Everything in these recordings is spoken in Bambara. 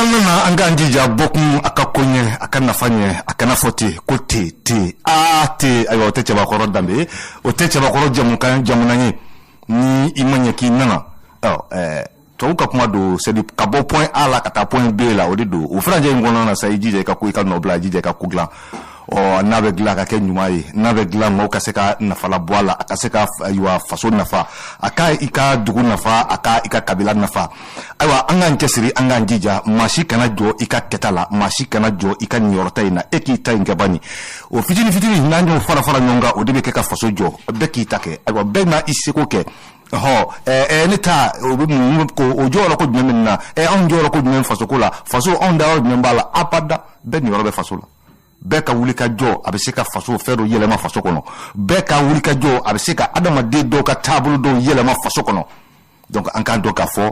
N'an nana, an k'an jija bɔkun a ka ko ɲɛ, a ka nafa ɲɛ, a kana fɔ ten ko te te aa te. Ayiwa, o tɛ cɛbakɔrɔ danbe ye, o tɛ cɛbakɔrɔ jamukan jamana ye. Ni i ma ɲɛ k'i nana, ɔ tubabu ka kuma don, c'est ka bɔ point A la ka taa point B la, o de don. O furancɛ in kɔnɔna na sa, i jija i ka ko, i ka nɔ bila, i jija i ka ko dilan. Ɔ n'a bɛ dilan ka kɛ ɲuman ye, n'a bɛ dilan maaw ka se ka nafala bɔ a la, a ka se ka, ayiwa, faso nafa, a ka i ka dugu nafa, a ka i ka kabila nafa. Ayiwa, an k'an cɛsiri, an k'an jija, maa si kana jɔ i ka kɛta la, maa si kana jɔ i ka niyɔrɔta in na, e k'i ta in kɛ bani. O fitini fitini n'an y'o fara fara ɲɔgɔn kan, o de bɛ kɛ ka faso jɔ. Bɛɛ k'i ta kɛ, ayiwa, bɛɛ n'a i seko kɛ. Ɔhɔ, ne ta o bɛ mun ko, o jɔyɔrɔ ko jumɛn bɛ nin na? Anw jɔyɔrɔ ko jumɛn faso ko la? Faso, anw dayɔrɔ jumɛn b'a la? Abada, bɛɛ niyɔrɔ bɛ faso la. Bɛɛ ka wuli ka jɔ, a bɛ se ka faso fɛn dɔ yɛlɛma faso kɔnɔ. Bɛɛ ka wuli ka jɔ, a bɛ se ka adamaden dɔw ka taabolo dɔw yɛlɛma faso kɔnɔ. Donc an k'an dɔn k'a fɔ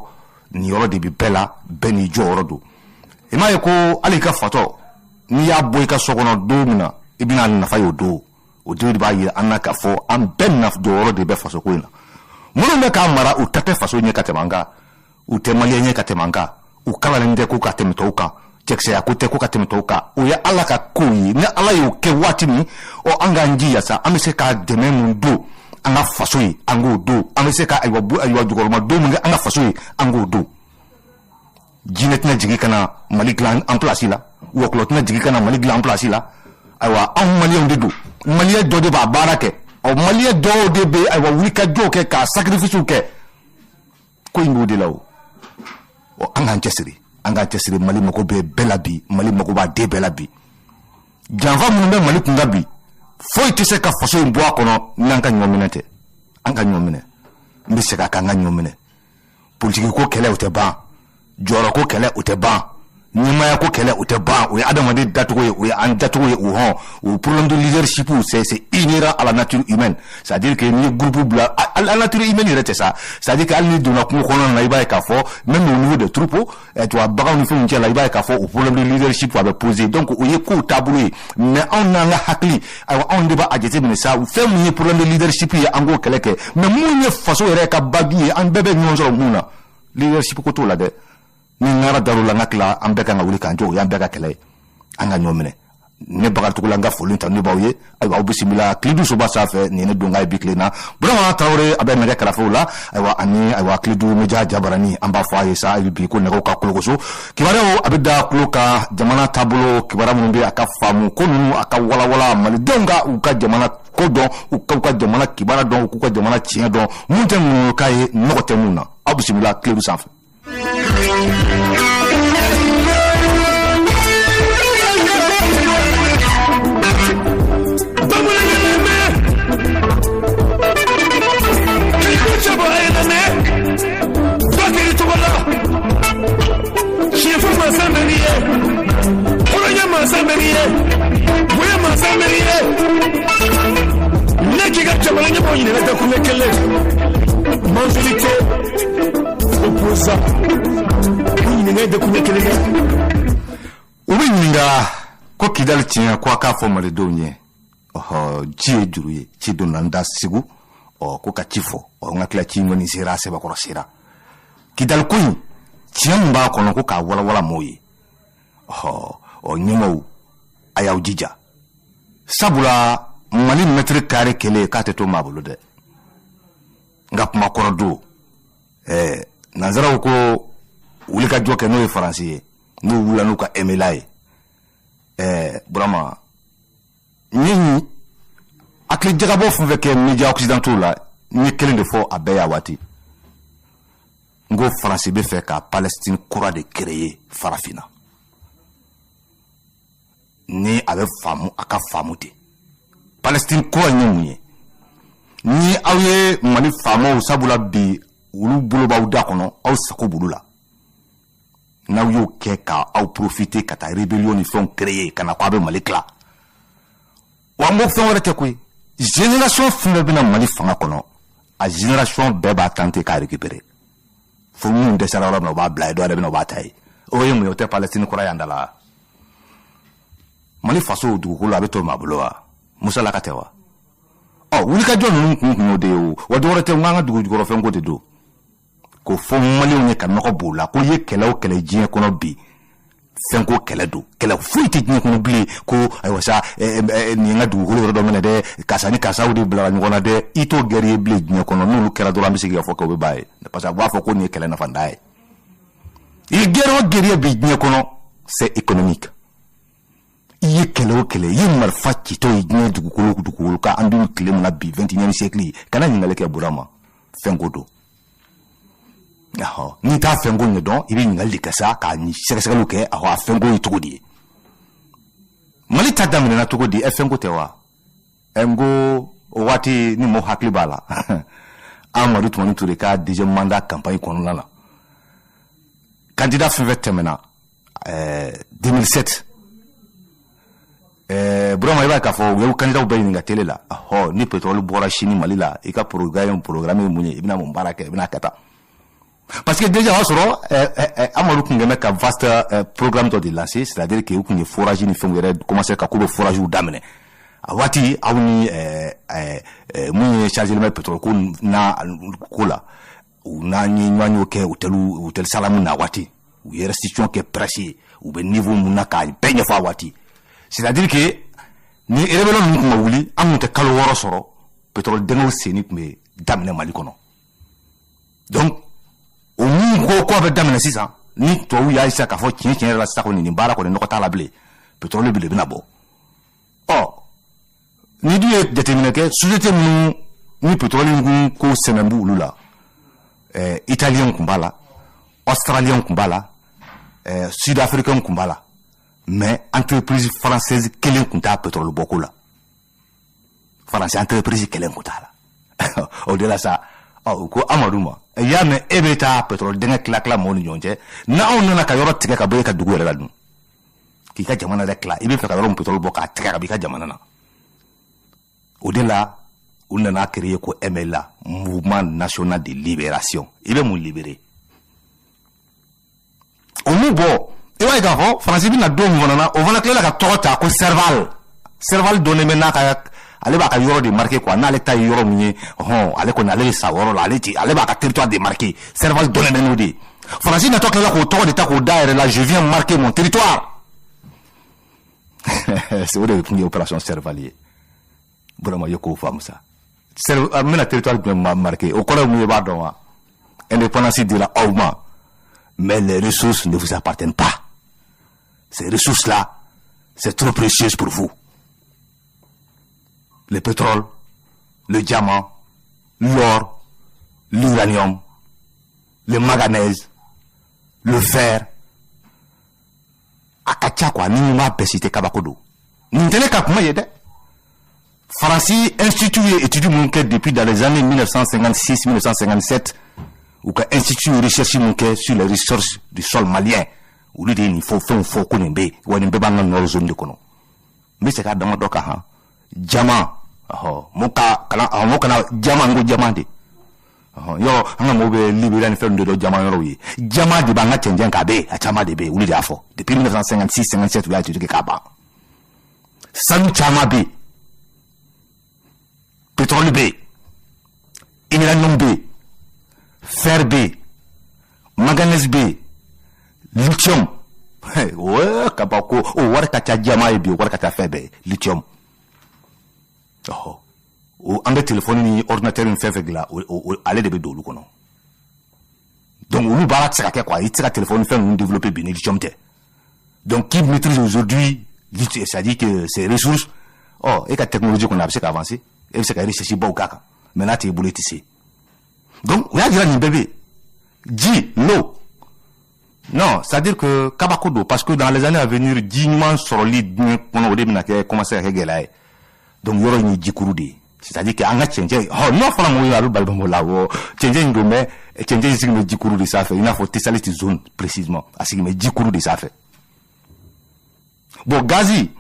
niyɔrɔ de bɛ bɛɛ la, bɛɛ n'i jɔyɔrɔ don. I m'a ye ko hali i ka fatɔ, n'i y'a bɔ i ka so kɔnɔ don min na, i bɛna nafa ye o don. O don de b'a yira an na k'a fɔ an bɛɛ na jɔyɔrɔ de bɛ fasoko in na. Minnu bɛ k'a mara, u ta tɛ faso ɲɛ ka tɛmɛ an kan, u tɛ maliyɛn ɲɛ ka tɛmɛ an kan, u kalannen tɛ ko ka tɛmɛ tɔw kan, cɛkisɛya ko tɛ ko ka tɛmɛ tɔw kan. O ye Ala ka kow ye. Ni Ala y'o kɛ waati min, ɔ an k'an jija sa, an bɛ se ka dɛmɛ mun don an ka faso ye, an k'o don. An bɛ se ka, ayiwa, ayiwa, jukɔrɔma don min kɛ an ka faso ye, an k'o don. Jinɛ tɛna jigin ka na Mali dilan an pilasi la, wɔkulɔ tɛna jigin ka na Mali dilan an pilasi la. Ayiwa, anw maliyɛnw de don, maliyɛn dɔ de b'a baara kɛ. Ɔ maliyɛn dɔw de bɛ, ayiwa, wuli ka jɔw kɛ k'a sacrifice kɛ. Ko in b'o de la o. Ɔ an k'an cɛsiri, an k'an cɛsiri. Mali mago bɛ bɛɛ la bi, Mali mago b'a den bɛɛ la bi. Janfa minnu bɛ Mali kun kan bi, foyi tɛ se ka faso in bɔ a kɔnɔ n'an ka ɲɔgɔn minɛ tɛ. An ka ɲɔgɔn minɛ, n bɛ segin a kan, an ka ɲɔgɔn minɛ. Politiki ko kɛlɛ, o tɛ ban. Jɔyɔrɔ ko kɛlɛ, o tɛ ban. Ɲɛmaaya ko kɛlɛ, o tɛ ban. O ye adamaden dacogo ye, o ye an dacogo ye. O hɔn, o problème de leadership, c'est inhérent à la nature humaine. C'est à dire que n'i ye groupe bila, à la nature humaine yɛrɛ tɛ sa. C'est à dire que hali n'i donna kungo kɔnɔna na, i b'a ye k'a fɔ même au niveau des troupeaux, tu vois, baganw ni fɛnw cɛ la, i b'a ye k'a fɔ o problème de leadership a bɛ poser. Donc o ye kow taabolo ye. Mais anw n'an ka hakili, ayiwa, anw de b'a jateminɛ sa, fɛn mun ye problème de leadership ye, an k'o kɛlɛ kɛ. Mais mun ye faso yɛrɛ ka baju ye, an bɛɛ bɛ ɲɔgɔn sɔrɔ mun na, leadership ko t'o la dɛ. Ni ŋara dar'o la, n ka tila, an bɛɛ kan ka wuli k'an jɔ. O y'an bɛɛ ka kɛlɛ ye, an ka ɲɔgɔn minɛ. Ne Bakaricogo la, n ka foli ta ne b'aw ye. Ayiwa, aw bisimila Kilidu soba sanfɛ. Nin ye ne donka ye bi tile na. Burama Tarawele a bɛ nɛgɛ kɛrɛfɛw la. Ayiwa, ani, ayiwa, Kilidu Media Jabarani, an b'a fɔ a ye sa hali bi ko nɛgɛw ka kolokoso. Kibaruyaw a bɛ da tulo kan, jamana taabolo kibaruya minnu bɛ a ka faamu ko ninnu, a ka walawala malidenw ka u ka jamana ko dɔn, u ka u ka jamana kibaruya dɔn, u k'u ka jamana tiɲɛ dɔn, mun tɛ ŋunukan ye, nɔgɔ tɛ mun na. Aw bisimila Kilidu sanfɛ. Ne k'i ka jamana ɲɛmɔgɔ ɲininka dakuruɲɛ kelen, majorité, opposant, u ɲininka dakuruɲɛ kelen kɛ. U bɛ ɲininka ko Kidali tiɲɛ, ko a k'a fɔ malidenw ye. Ɔhɔ, ci ye juru ye, ci donna n da Segu, ɔ ko ka ci fɔ. Ɔ n ka tila, ci in kɔni sera a sɛbɛkɔrɔ sera. Kidali ko in tiɲɛ min b'a kɔnɔ, ko k'a walawala maaw ye. Ɔhɔ, ɔ ɲɛmaaw, a y'aw jija, sabula Mali mètre carré kelen k'a tɛ to maa bolo dɛ. Nka kuma kɔrɔ don, nanzaraw ko wulikajɔ kɛ, n'o ye Faransi ye, n'u wulila n'u ka MLA ye. Burama, n ye hakili jagabɔ fɛn fɛn kɛ média occidentaux la, n ye kelen de fɔ a bɛɛ y'a waati. N ko Faransi bɛ fɛ ka Palestine kura de créer farafinna. Ni a bɛ faamu, a ka faamu ten. Palestine kura in ye mun ye? Ni aw ye Mali faamaw, sabula bi olu bolo b'aw da kɔnɔ, aw sago b'olu la. N'aw y'o kɛ ka aw profiter ka taa rébellion ni fɛnw créer ka na ko a bɛ Mali tila, wa n ko fɛn wɛrɛ tɛ koyi. Génération fɛn fɛn bɛna Mali fanga kɔnɔ, a génération bɛɛ b'a tenter k'a récupérer. Fo minnu dɛsɛra yɔrɔ min na, u b'a bila yen, dɔw yɛrɛ bɛ na, u b'a ta yen. O ye mun ye? O tɛ Palestine kura y'an da la. Mali faso dugukolo a bɛ to maa bolo wa? Musalaka tɛ wa? Ɔ wulikajɔ ninnu kun y'o de ye o. Wa dɔwɛrɛ tɛ, n k'an ka dugu jukɔrɔfɛnko de don, k'o fɔ maliyɛnw ye ka nɔgɔ b'o la, ko i ye kɛlɛ o kɛlɛ diɲɛ kɔnɔ bi. Fɛnko kɛlɛ don. Kɛlɛ foyi tɛ diɲɛ kɔnɔ bilen ko ayiwa sa, nin ye n ka dugukolo yɔrɔ dɔ minɛ dɛ, karisa ni karisaw de bilara ɲɔgɔn na dɛ. I t'o guerre ye bilen diɲɛ kɔnɔ. N'olu kɛra dɔrɔn, an bɛ segin k'a fɔ k'o bɛ ban ye, parce que a b'a fɔ ko nin ye kɛlɛ nafantan ye. I ye guerre o guerre ye bi diɲɛ kɔnɔ, c'est économique. I ye kɛlɛ o kɛlɛ, i ye marifa citɔ ye diɲɛ dugukolo kan, an bɛ tile min na bi, 21e siècle, kana ɲininkali kɛ Burama, fɛnko don. N'i t'a fɛnko ɲɛdɔn, i bɛ ɲininkali de kɛ sa, k'a sɛgɛsɛgɛliw kɛ. A fɛnko ye cogo di ye? Mali ta daminɛna cogo di? Ɛ, fɛnko tɛ wa? Ɛ, n ko o waati ni mɔgɔ hakili b'a la, Amadu Tumani Ture ka deuxième mandat campagne kɔnɔna na, candidat fɛn fɛn tɛmɛna 2007, Burama, i b'a ye k'a fɔ u ye candidat bɛɛ ɲininka télé la: ɔhɔ, ni pétrole bɔra sini Mali la, i ka programme ye mun ye? I bɛna mun baara kɛ? I bɛna kɛ tan? Parce que déjà o y'a sɔrɔ Amadu tun kɛn bɛ ka vaste programme dɔ de lancer, c'est-à-dire que u tun ye forage ni fɛnw yɛrɛ commencé ka k'u bɛ forage daminɛ. A waati aw ni mun ye chargé bɛ pétrole ko na ko la, u n'an ye ɲɔgɔn y'o kɛ hôtel Salamu na. Waati u ye restitution kɛ presse ye, u bɛ niveau mun na, k'a bɛɛ ɲɛfɔ a waati. C'est-à-dire que ni rébellion ninnu tun ma wuli, an tun tɛ kalo 6 sɔrɔ, pétrole dingɛw senni tun bɛ daminɛ Mali kɔnɔ. Donc o mun ko k'a bɛ daminɛ sisan, ni tubabu y'a sisan k'a fɔ tiɲɛ tiɲɛ yɛrɛ la sisan kɔni, nin baara kɔni nɔgɔ t'a la bilen, pétrole bi de bɛna bɔ. Ɔ, ni dun ye jateminɛ kɛ, société minnu ni pétrole kun ko sɛmɛ b'olu la, italien kun b'a la, australien kun b'a la, sud africain kun b'a la, mais entreprise française kelen kun t'a pétrole bɔko la. Faransi entreprise kelen kun t'a la. O de la sa, ɔ, u ko Amadu ma: y'a mɛn, e bɛ taa pétrole dingɛ tila tila mɔgɔw ni ɲɔgɔn cɛ, n'anw nana ka yɔrɔ tigɛ ka bɔ e ka dugu yɛrɛ la dun, k'i ka jamana yɛrɛ tila, i bɛ fɛ ka yɔrɔ min pétrole bɔ k'a tigɛ ka bɔ i ka jamana na. O de la u nana créer ko MLA, Mouvement National de Libération. I bɛ mun libérer? O mun bɔ? I b'a ye k'a fɔ Faransi bɛna don min fana na, o fana tilala ka tɔgɔ ta ko Serval. Serval dɔnnen bɛ n'a ka, ale b'a ka yɔrɔ de marqué quoi. N'ale ta ye yɔrɔ min ye, hɔn, ale kɔni, ale bɛ sa o yɔrɔ la, ale ti, ale b'a ka territoire de marqué. Serval dɔnnen bɛ n'o de ye. Faransi natɔ tilala k'o tɔgɔ de ta k'o da yɛrɛ la: je viens marquer mon territoire. C'est o de tun ye opération Serval ye. Burama, ye k'o faamu sa. N bɛna territoire jumɛn marqué? O kɔrɔ ye mun ye? I b'a dɔn wa? Indépendance dira aw ma, mais les ressources ne vous appartiennent pas. Ces ressources-là, c'est trop précieux pour vous. Le pétrole, le diamant, l'or, l'uranium, le manganèse, le fer, a ka ca quoi. Ni m'a bɛɛ cité, kabako don. Nin tɛ ne ka kuma ye dɛ. Faransi institut ye étude mun kɛ depuis dans les années 1956, 1957, u ka institut ye recherche mun kɛ sur les ressources du sol malien, olu de ye nin fɔ, fɛnw fɔ ko nin bɛ yen wa, nin bɛɛ b'an ka nord zone de kɔnɔ. N bɛ segin a dama dɔ kan han. Diamant, ɔhɔ, mo ka kalan, ɔhɔ, mo kana diamant, n ko diamant de, ɔhɔ, yɔrɔ an ka mɔgɔw bɛ Libéria ni fɛn ninnu de dɔn diamant yɔrɔw ye. Diamant de b'an ka cɛncɛn kan, a bɛ yen, a caman de bɛ yen. Olu de y'a fɔ depuis 1956, 57, u y'a étude kɛ k'a ban. Sanu caman bɛ yen, pétrole bɛ yen, uranium bɛ yen, fer bɛ yen, manganèse bɛ yen, lithium o kabako, o wari ka ca. Diamant ye bi, o wari ka ca fɛn bɛɛ ye, lithium. Ɔhɔ, o an bɛ téléphone ni ordinateur ni fɛn fɛn dilan, o ale de bɛ don olu kɔnɔ. Donc olu baara tɛ se ka kɛ quoi. I tɛ se ka téléphone fɛn ninnu développer bi ni lithium tɛ. Donc qui maîtrise aujourd'hui, c'est-à-dire que ces ressources, ɔ, e ka technologie kɔni, a bɛ se ka avancer, e bɛ se ka recherche baw k'a kan, mais n'a t'e bolo, i tɛ se. Donc u y'a jira nin bɛɛ bɛ yen. Ji, l'eau, non, c'est-à-dire que kabako don, parce que dans les années à venir, ji ɲuman sɔrɔli diɲɛ kɔnɔ, o de bɛna kɛ commencer ka kɛ gɛlɛya ye. Donc yɔrɔ in ye jikuru de ye, c'est-à-dire que an ka cɛncɛn, hɔ, n'o fɔra mɔgɔw ye, a bɛ bali mɔgɔw la. Awɔ, cɛncɛn in don, mais cɛncɛn in sigi bɛ jikuru de sanfɛ, i n'a fɔ Tessalit zone précisément, a sigi bɛ jikuru de sanfɛ. Bon, gazi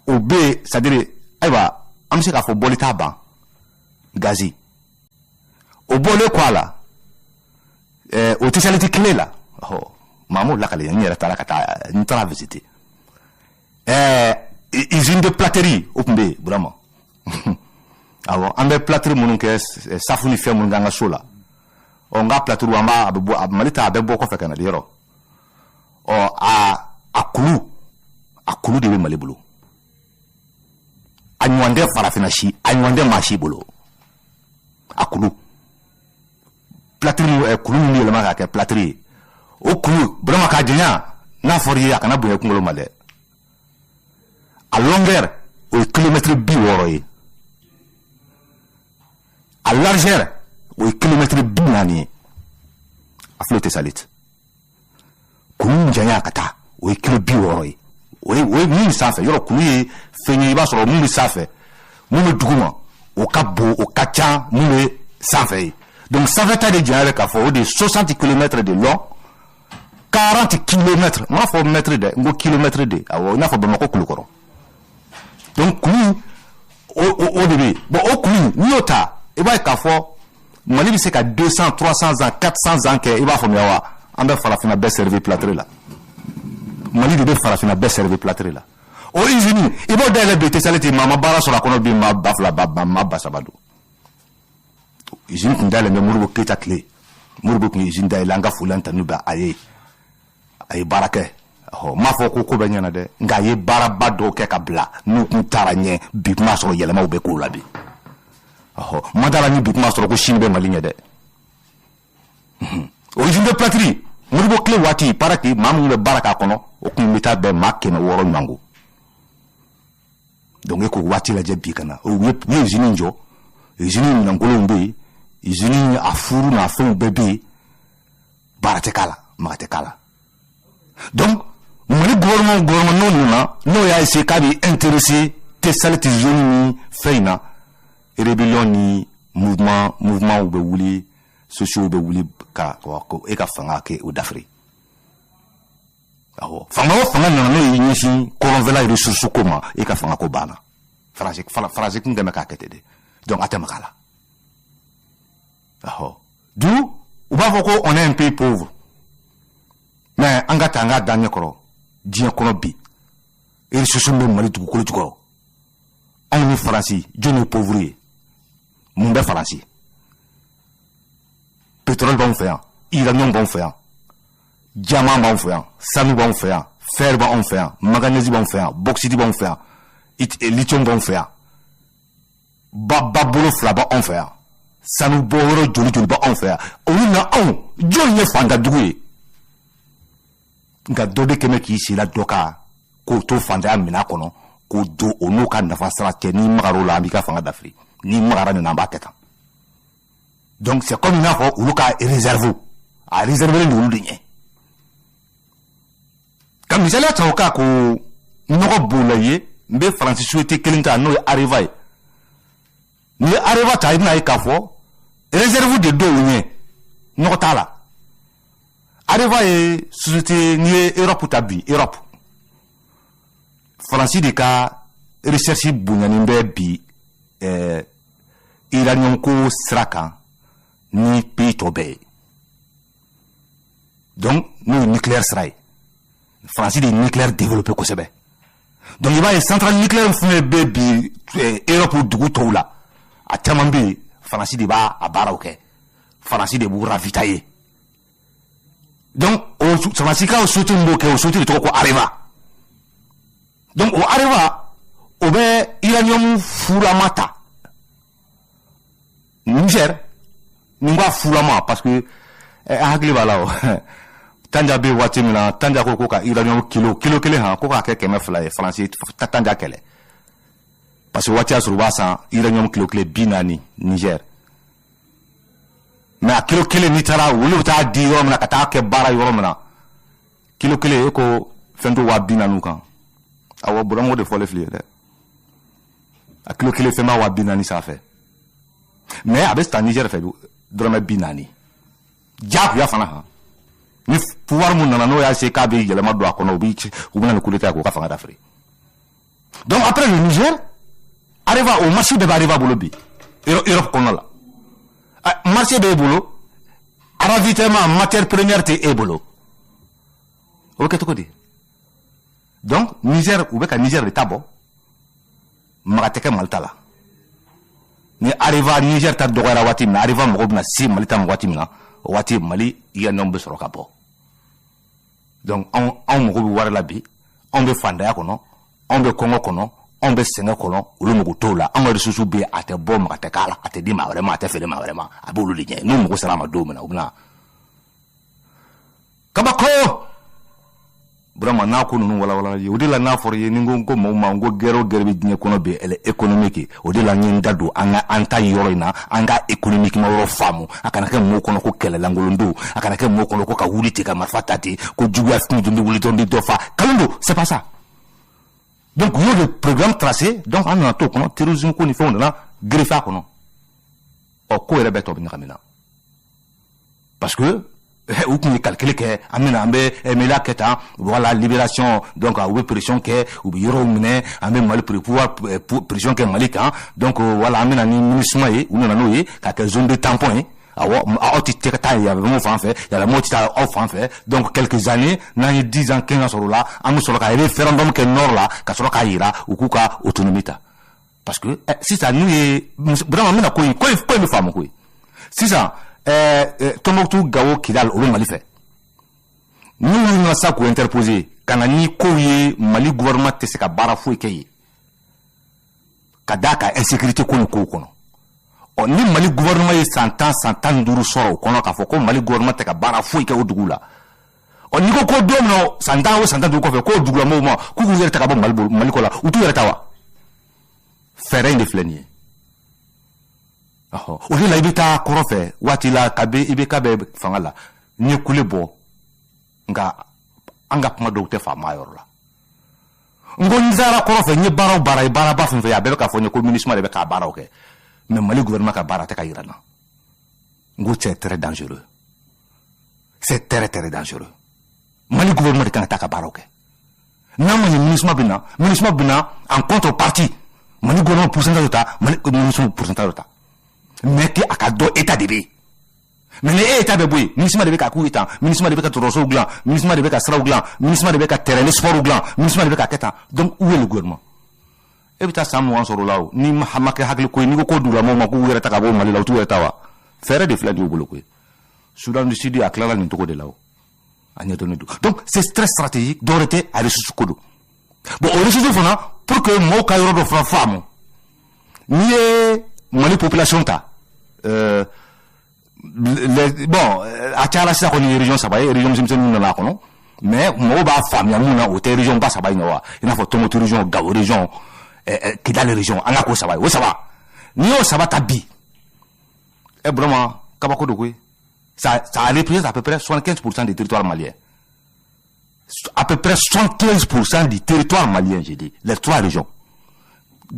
o bɛ yen, c'est-à-dire ayiwa, an bɛ se k'a fɔ bɔli t'a ban. Gazi o bɔlen kɔ a la, o Tessalit kile la, ɔhɔ, maa m'o lakale, n yɛrɛ taara ka taa, n taara visiter usine de plâtrerie, o tun bɛ yen, Burama. Awɔ, an bɛ plâtre minnu kɛ, safu ni fɛn minnu kɛ an ka so la, ɔ, n ka plâtre, an b'a, a bɛ bɔ Mali ta, a bɛ bɔ kɔfɛ ka na di yɔrɔ. Ɔ, a Kulu de bɛ Mali bolo. A ɲɔgɔn tɛ farafinna si, a ɲɔgɔn tɛ maa si bolo. A kulu plâtre, kulu min bɛ yɛlɛma k'a kɛ plâtre ye, o kulu vraiment k'a janya, n'a fɔra i ye, a kana bonya kunkolo ma dɛ. A longueur, o ye kilomètre 60 ye. A largeur, o ye kilomètre 40 ye. A filɛ Tesalit, kulu min janya ka taa, o ye kilo 60 ye. O ye min sanfɛ yɔrɔ, kulu ye fɛn ye, i b'a sɔrɔ mun bɛ sanfɛ, mun bɛ duguma, o ka bon, o ka ca mun bɛ sanfɛ ye. Donc sanfɛta de janya bɛ k'a fɔ, o de ye 60 kilomètres de long, 40 kilomètres. N m'a fɔ mètre dɛ, n ko kilomètre de. Awɔ, i n'a fɔ Bamakɔ Kulukɔrɔ. Donc kulu o de bɛ yen. Bon, o kulu, n'i y'o ta, i b'a ye k'a fɔ Mali bɛ se ka 200, 300 ans, 400 ans kɛ. I b'a faamuya wa? An bɛ farafinna bɛɛ servi plâtre la. Mali de bɛ farafinna bɛɛ servi plâtre la. O usine, i b'o dayɛlɛ bi Tesaliti, maa ma baara sɔrɔ a kɔnɔ bi, maa 2000, maa 3000 don. Usine tun dayɛlɛ bɛ Modibo Keyita tile. Modibo tun ye usine dayɛlɛ, an ka foli an tanu bɛ a ye. A ye baara kɛ. Ɔ, n m'a fɔ ko ko bɛ ɲɛna dɛ, nka a ye baaraba dɔw kɛ ka bila. N'u kun taara ɲɛ bi, kuma sɔrɔ yɛlɛmaw bɛ k'o la bi. Ɔhɔ, ma da la ni bi kuma sɔrɔ ko sini bɛ Mali ɲɛ dɛ. O usine de plâtre, Modibo tile waati, para que maa minnu bɛ baara k'a kɔnɔ, o kun bɛ taa bɛn maa 600 ɲɔgɔn ko. Donc e k'o waati lajɛ bi ka na, u ye usine jɔ. Usine minɛnkolonw bɛ yen, usine a furu n'a fɛnw bɛɛ bɛ yen, baara tɛ k'a la, maga tɛ k'a la. Donc Mali gouvernement n'o nana, n'o y'a essayer k'a bɛ intéresser Tesaliti zone ni fɛn in na, rébellion ni mouvement bɛ wuli, sociaux bɛ wuli ka e ka fanga kɛ o dafiri. Awɔ, fanga o fanga nana, n'o y'i ɲɛsin kɔrɔnfɛla ressource ko ma, e ka fanga ko banna. Faransi kun dɛmɛ k'a kɛ ten de. Donc a tɛ maga la. Awɔ, du u b'a fɔ ko on est un pays pauvre, mais an ka ta an k'a da ɲɛkɔrɔ, diɲɛ kɔnɔ bi, ressource bɛ Mali dugukolo jukɔrɔ. Anw ni Faransi, jɔn ye pauvre ye? Mun bɛ Faransi? Pétrole b'anw fɛ yan, uranium b'anw fɛ yan, diamant b'anw fɛ yan, sanu b'anw fɛ yan, fer b'anw fɛ yan, manganèse b'anw fɛ yan, bauxite b'anw fɛ yan, lithium b'anw fɛ yan, ba ba bolo fila b'anw fɛ yan, sanu bɔ yɔrɔ joli joli b'anw fɛ yan. Olu na anw, jɔn ye fantandugu ye? Nka dɔ de kɛmɛ k'i si la dɔ kan k'o to fantanya minɛn kɔnɔ, k'o don o n'o ka nafa sira cɛ. N'i magar'o la, an b'i ka fanga dafiri. N'i magara nin na, an b'a kɛ tan. Donc c'est comme i n'a fɔ olu ka réserve, a réservé don olu de ɲɛ. Ka misaliya ta o kan, ko nɔgɔ b'o la ye, n bɛ Faransi société kelen ta, n'o ye Areva ye. N'i ye Areva ta, i bɛna ye k'a fɔ réserve de dɔw ɲɛ, nɔgɔ t'a la. Areva ye société, n'i ye Europe ta bi, Europe, Faransi de ka recherche bonyanin bɛ bi uranium ko sira kan ni pays tɔ bɛɛ ye. Donc n'o ye nucléaire sira ye, Faransi de ye nucléaire développé kosɛbɛ. Donc i b'a ye, centrale nucléaire fɛn bɛ bi Europe dugu tɔw la, a caman bɛ yen, Faransi de b'a a baaraw kɛ, Faransi de b'u ravitailler. Donc o Faransi ka société min b'o kɛ, o société de tɔgɔ ko Areva. Donc o Areva, o bɛ uranium furama ta Niger. Nin ko a furama parce que an hakili b'a la, o Tanja bɛ waati min na, Tanja ko ka uranium kilo kelen han, ko k'a kɛ 200 ye. Faransi Tanja kɛlɛ parce que waati y'a sɔrɔ u b'a san uranium kilo kelen 40 Niger. Mais a kilo kelen, n'i taara, olu bɛ taa di yɔrɔ min na ka taa kɛ baara yɔrɔ min na, kilo kelen, e ko fɛn to 40 000 kan. Awɔ, Burama de fɔlen fili ye dɛ. A kilo kelen fɛn b'a 40 000 sanfɛ, mais a bɛ ta Niger fɛ dɔrɔmɛ 40. Diyagoya fana han, ni pouvoir mun nana, n'o y'a se k'a bɛ yɛlɛma don a kɔnɔ, u bɛ na ni coup d'état k'u ka fanga dafiri. Donc après le Niger, Areva, o marché bɛɛ bɛ Areva bolo bi Europe kɔnɔ la. Marché b'e bolo, ravitaillement matière première tɛ e bolo, o bɛ kɛ cogo di? Donc Niger, u bɛ ka Niger de ta bɔ, maga tɛ kɛ Mali ta la. Ni Areva Niger ta dɔgɔyara waati min na, Areva mɔgɔw bɛna se Mali ta ma waati min na, o waati Mali uranium bɛ sɔrɔ ka bɔ. Donc anw mago bɛ wari la bi, anw bɛ fantanya kɔnɔ. Anw bɛ kɔngɔ kɔnɔ, anw bɛ sɛgɛn kɔnɔ, olu mago t'o la. An ka ressources bɛ yen, a tɛ bɔ, maga tɛ k'a la, a tɛ di maa wɛrɛ ma, a tɛ feere maa wɛrɛ ma, a b'olu de ɲɛ. N'u mago sera a ma don min na, u bɛna kabako. Burama, n'a ko ninnu walawala ye, o de la n'a fɔra i ye ni n ko maaw ma n ko guerre o guerre bɛ diɲɛ kɔnɔ bi, elle est économique. O de la n ye n da don an ka an ta yɔrɔ in na, an ka économique ma yɔrɔ faamu. A kana kɛ mɔgɔw kɔnɔ ko kɛlɛ lankolon don, a kana kɛ mɔgɔw kɔnɔ ko ka wuli ten ka marifa ta ten, ko juguya fitini dun bɛ wuli dɔrɔn bɛ dɔ fa kalon don. C'est pas ça. Donc u y'o de programme tracé. Donc an nana t'o kɔnɔ, terrorisme ko ni fɛnw nana greffer a kɔnɔ. Ɔ, ko yɛrɛ bɛɛ tɔ bɛ ɲagami na, parce que u tun ye calcul kɛ, an bɛna an bɛ MNLA kɛ tan, voilà, libération. Donc u bɛ pression kɛ, u bɛ yɔrɔw minɛ, an bɛ Mali pouvoir pression kɛ Mali kan. Donc voilà, an bɛna ni MINUSMA ye, u nana n'o ye ka kɛ zone de tampon ye. Awɔ, aw tɛ ka taa yɛlɛma fan fɛ, yɛlɛmaw tɛ taa aw fan fɛ. Donc quelques années, n'an ye 10 ans, 15 ans sɔrɔ o la, an bɛ sɔrɔ ka référendum kɛ nord la, ka sɔrɔ k'a yira u k'u ka autonomie ta. Parce que sisan n'u ye vraiment, n bɛna ko in ko in ko in bɛ faamu koyi. Sisan Tombouctou, Gao, Kidal, olu Mali fɛ, n'u y'u nana sa k'u interposer ka na ni kow ye, Mali gouvernement tɛ se ka baara foyi kɛ yen ka d'a kan insécurité ko ni kow kɔnɔ. Ɔ, ni Mali gouvernement ye san 10, san 15 sɔrɔ o kɔnɔ, k'a fɔ ko Mali gouvernement tɛ ka baara foyi kɛ o dugu la, ɔ, n'i ko ko don min na, san 10 o san 15 kɔfɛ, k'o dugulamɔgɔw ma k'u k'u yɛrɛ ta ka bɔ Mali bolo, Mali kɔ la, u t'u yɛrɛ ta wa? Fɛɛrɛ in de filɛ nin ye. Ɔhɔ, o de la i bɛ taa kɔrɔ fɛ waati la, kabi i bɛ ka bɛ fanga la, n ye kule bɔ, nka an ka kuma dɔw tɛ faama yɔrɔ la. N ko n taara kɔrɔ fɛ, n ye baara o baara ye, baaraba fɛn fɛn ye, a bɛɛ bɛ k'a fɔ n ye ko MINUSMA de bɛ k'a baaraw kɛ, mais Mali gouvernement ka baara tɛ ka yira n na. N ko c'est très dangereux, c'est très très dangereux. Mali gouvernement de kan ka taa ka baaraw kɛ. N'a ma ɲɛ, MINUSMA bɛ na, MINUSMA bɛ na en contrepartie, Mali gouvernement pourcentage ta, Mali MINUSMA pourcentage ta, mais que a ka dɔn état de bɛ yen. Mais ni e état bɛ bɔ yen, MINUSMA de bɛ ka k'u ye tan, MINUSMA de bɛ ka dɔgɔtɔrɔsow dilan, MINUSMA de bɛ ka siraw dilan, MINUSMA de bɛ ka terrain de sport dilan, MINUSMA de bɛ ka kɛ tan. Donc où est le gouvernement? E bɛ taa san 20 sɔrɔ o la o, ni ma kɛ hakili ko ye, n'i ko ko dugulamɔgɔw ma k'u yɛrɛ ta ka bɔ Mali la, u t'u yɛrɛ ta wa? Fɛɛrɛ de filɛ nin y'u bolo koyi. Soudan du Sud, a tilala nin cogo de la o, a ɲɛdɔnnen don. Donc c'est très stratégique. Dɔwɛrɛ tɛ, a ressource ko don. Bon, o ressource fana, pour que mɔgɔw ka yɔrɔ dɔ fana faamu, n'i ye Mali population ta, bon, a cayara sisan kɔni ye région saba ye, région misɛnmisɛnninw nana a kɔnɔ, mais mɔgɔw b'a faamuya mun na, o tɛ région ba saba in ye wa, i n'a fɔ Tombouctou région, Gao région, Kidal région, an ka k'o saba ye. O saba, n'i y'o saba ta bi, vraiment, kabako don koyi. Ça représente à peu près 75% du territoire malien, à peu près 75% du territoire malien, j'ai dit les trois régions,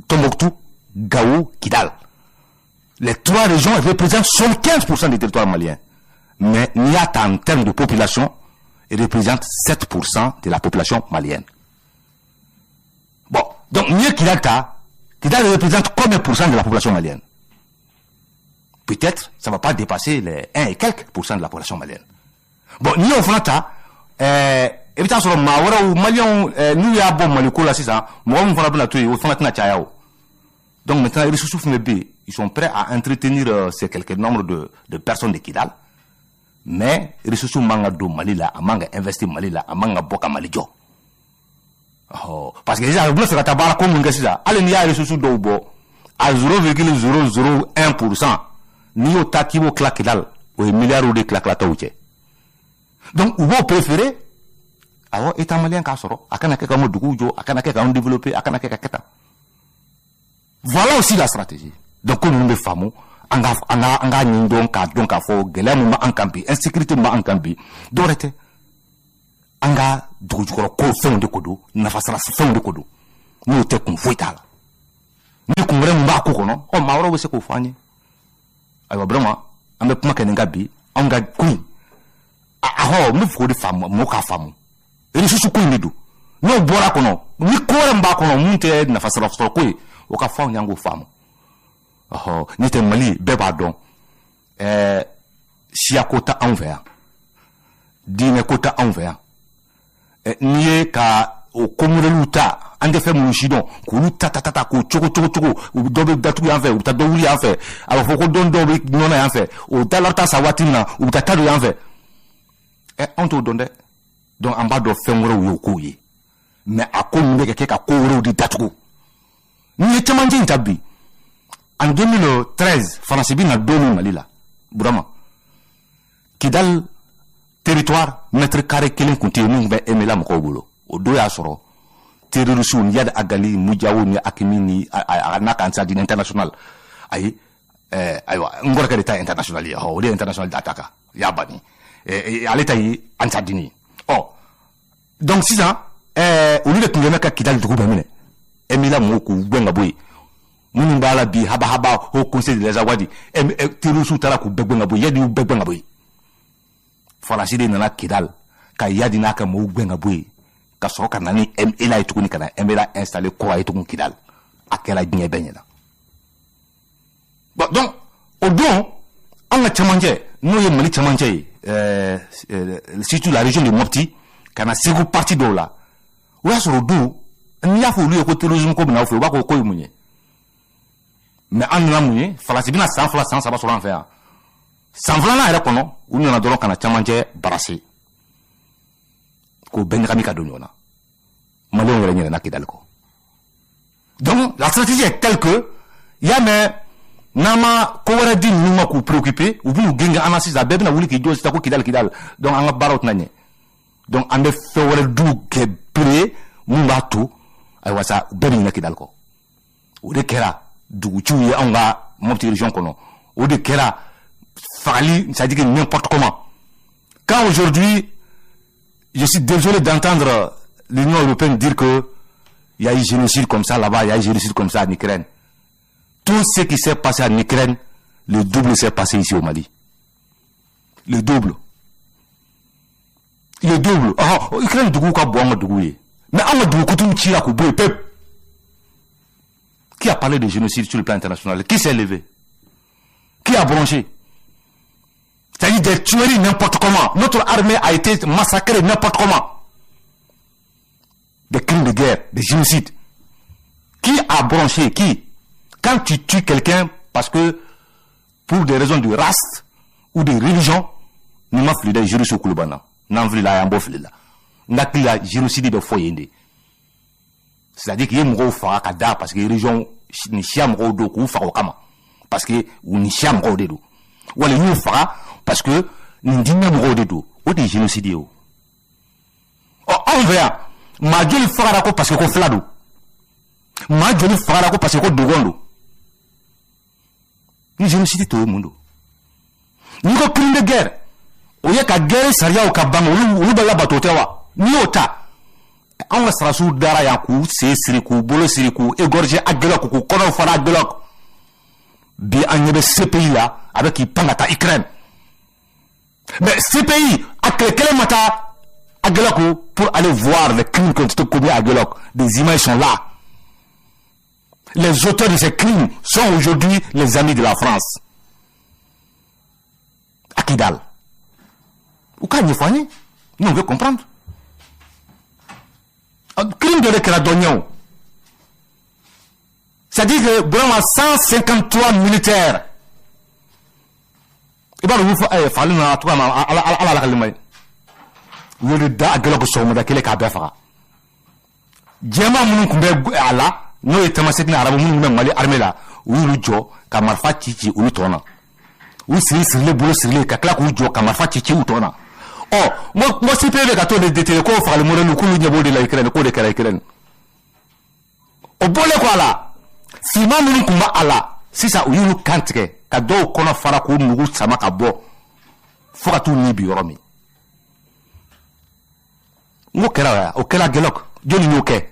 Tombouctou, Gao, Kidal. Les trois régions représentent 75% du territoire malien. Mais n'i y'a ta en termes de population, il représente 7% de la population malienne. Bon, donc n'i ye Kidal ta, Kidal représente combien pour cent de la population malienne? Peut-être, ça va pas dépasser les 1 et quelques pourcents de la population malienne. Bon, n'i y'o fana ta, i bɛ taa sɔrɔ maa wɛrɛw, maliyɛnw, n'u y'a bɔ Maliko la sisan, mɔgɔ min fana bɛna to yen, o fana tɛna caya o. Donc maintenant, ressources fɛn bɛ yen, ils sont prêts à entretenir ces quelques nombres de personnes de Kidal. Mais ressources man ka don Mali la, a man ka investir Mali la, a man ka bɔ ka Mali jɔ. Ɔhɔ, parce que sisan u bɛna fɛ ka taa baara ko mun kɛ sisan, hali n'i y'a ressources dɔw bɔ à 0,001%, n'i y'o ta k'i b'o tila Kidal, o ye miliyariw de tila tilatɔw cɛ. Donc u b'o préférer, awɔ, état malien k'a sɔrɔ, a kana kɛ k'anw ka duguw jɔ, a kana kɛ k'anw développer, a kana kɛ ka kɛ tan. Voilà aussi la stratégie. Donc ko ninnu bɛ faamu, an ka ɲini dɔn k'a dɔn k'a fɔ gɛlɛya min b'an kan bi, insécurité min b'an kan bi, dɔwɛrɛ tɛ, an ka dugujukɔrɔ ko fɛnw de ko don, nafasara fɛnw de ko don. N'o tɛ, kun foyi t'a la. Ni kun wɛrɛ min b'a ko kɔnɔ, ɔ, maa wɛrɛw bɛ se k'o fɔ an ye. Ayiwa, vraiment, an bɛ kuma kɛ nin ka bi, anw ka ko in, ahɔ, n bɛ fɛ k'o de faamu, mɔgɔw k'a faamu, ressource ko in de don. N'o bɔra kɔnɔ, ni ko wɛrɛ min b'a kɔnɔ mun tɛ nafasɔrɔ sɔrɔ ko ye, o ka fɔ anw ɲɛ, an k'o faamu. Ɔhɔ, n'o tɛ, Mali bɛɛ b'a dɔn, siya ko tɛ anw fɛ yan, diinɛ ko tɛ anw fɛ yan. N'i ye ka o ko modèlew ta, an tɛ fɛn minnu si dɔn, k'olu ta ta ta ta k'o cogo cogo cogo, u dɔ bɛ datugu yan fɛ, u bɛ taa dɔ wuli yan fɛ, a bɛ fɔ ko dɔn dɔw bɛ ɲɔgɔn na yan fɛ, o da la taa sa waati min na, u bɛ taa ta don yan fɛ. Anw t'o dɔn dɛ. Donc an b'a dɔn fɛn wɛrɛw y'o kow ye. Mais a ko ninnu bɛ ka kɛ ka ko wɛrɛw de datugu. N'i ye cɛmancɛ in ta bi, en 2013, Faransi bɛ na don min Mali la, Burama, Kidal territoire, mètre carré kelen tun tɛ yen min tun bɛ MNLA mɔgɔw bolo. O don y'a sɔrɔ terroristes ni Iyad Ag Ghali, Mujao ni AQMI ni a n'a ka Ansar Dine international. Ayi, ayiwa, n kɔrɔkɛ de ta international ye, o de ye international da ta kan y'a banni, ale ta ye Ansar Dine ye. Ɔ, donc sisan, olu de tun bɛ ka Kidal dugu bɛɛ minɛ. MNLA mɔgɔw k'u gɛn ka bɔ yen. Minnu b'a la bi, haba haba, Haut Conseil de l'Azawadi, terroristes taara k'u bɛɛ gɛn ka bɔ yen. Iyad y'u bɛɛ gɛn ka bɔ yen. Faransi de nana Kidal ka Iyad n'a ka mɔgɔw gɛn ka bɔ yen, ka sɔrɔ ka na ni MNLA ye tuguni, ka na MNLA installé kura ye tuguni Kidal. A kɛra diɲɛ bɛɛ ɲɛna. Bon, donc o don, an ka cɛmancɛ, n'o ye Mali cɛmancɛ ye, surtout la région de Mopti ka na Segu partie dɔw la, o y'a sɔrɔ o don, n'i y'a fɔ olu ye ko terrorisme ko bɛ n'aw fɛ, u b'a fɔ ko ye mun ye? Mais an nana mun ye? Faransi bɛna san 2, san 3 sɔrɔ an fɛ yan. San filanan yɛrɛ kɔnɔ, u nana dɔrɔn ka na cɛmancɛ brasser k'o bɛɛ ɲagami ka don ɲɔgɔn na. Maliyɛnw yɛrɛ ɲinɛna Kidali kɔ. Donc la stratégie est telle que y'a mɛn, n'an ma ko wɛrɛ di ninnu ma k'u préoccuper, u bɛn'u gɛn an na. Sisan bɛɛ bɛna wuli k'i jɔ sisan ko Kidali, Kidali. Donc an ka baaraw tɛna ɲɛ. Donc an bɛ fɛn wɛrɛ du kɛ bere mun b'a to, ayiwa sa, bɛɛ bɛ ɲinɛ Kidali kɔ. O de kɛra duguciw ye anw ka Mopti région kɔnɔ. O de kɛra fagali, c'est à dire que n'importe comment. Quand aujourd'hui, je suis désolé d'entendre l'Union européenne dire que il y a eu génocide comme ça là-bas, il y a eu génocide comme ça en Ukraine. Tout ce qui s'est passé en Ukraine, le double s'est passé ici au Mali. Le double. Le double. Oh, Ukraine dugu ka bon an ka dugu ye. Mais an ka dugu kutumu cira k'u bɔ yen pewu. Qui a parlé de génocide sur le plan international? Qui s'est levé? Qui a bronché? C'est-à-dire des tueries n'importe comment. Notre armée a été massacrée n'importe comment. Des crimes de guerre, des génocides. Qui a bronché? Qui? Quand tu tues quelqu'un parce que pour des raisons de race ou de religion, ni ma fili dɛ, juriste kulo b'an na. N'an filila, y'an bɔ fili la. N hakili la, génocide bɛ fɔ yen de. C'est-à-dire k'i ye mɔgɔw faga ka da parce que religion ni siya mɔgɔw don, k'u faga o kama parce que u ni siya mɔgɔw de don, wala i y'u faga parce que nin diinɛ mɔgɔw de don, o de ye génocide ye. O ɔ, anw fɛ yan, maa joli fagara ko parce que ko fila don? Maa joli fagara ko parce que ko dogon don? Ni génocide t'o ye, mun don? N'i ko crime de guerre, o ye ka guerre sariyaw ka ban, olu bɛ labato tɛ wa? N'i y'o ta, anw ka sarasiw dara yan k'u sen siri, k'u bolo siri, k'u égorger Aguelhok, k'u kɔnɔw fara Aguelhok. Bi, an ɲɛ bɛ CPI la, a bɛ k'i pan ka taa Ukraine. Mais CPI a tile kelen ma taa Aguelhok pour aller voir les crimes qui ont été commis à Aguelhok. Des images sont là. Les auteurs de ces crimes sont aujourd'hui les amis de la France. À Kidal, u k'a ɲɛfɔ an ye, nous, on veut comprendre. Crime dɔ de kɛra dɔ ɲɛ o. C'est-à-dire que vraiment, 153 militaires, i b'a dɔn, olu fagali nana cogoya min na, ala ala ala kalima ye, u y'o de da a gɛlɛn ko sɔgɔmada kelen k'a bɛɛ faga. Jɛman minnu tun bɛ a la, n'o ye tamaseki ni arabu minnu tun bɛ Mali armée la, u y'olu jɔ ka marifa ci ci olu tɔ na. U siri sirilen, bolo sirilen, ka tila k'u jɔ ka marifa ci ci u tɔ na. Ɔ, n ko CPI bɛ ka t'o de déterrer k'o fagali modèle, k'olu ɲɛ b'o de la Ukraine, k'o de kɛra Ukraine. O bɔlen kɔ a la, finman minnu tun b'a la sisan, u y'olu kan tigɛ ka dɔw kɔnɔ fara, k'u nugu sama ka bɔ fo ka t'u ni bi yɔrɔ min. N ko kɛra, o kɛra Aguelhok. Jɔnni y'o kɛ?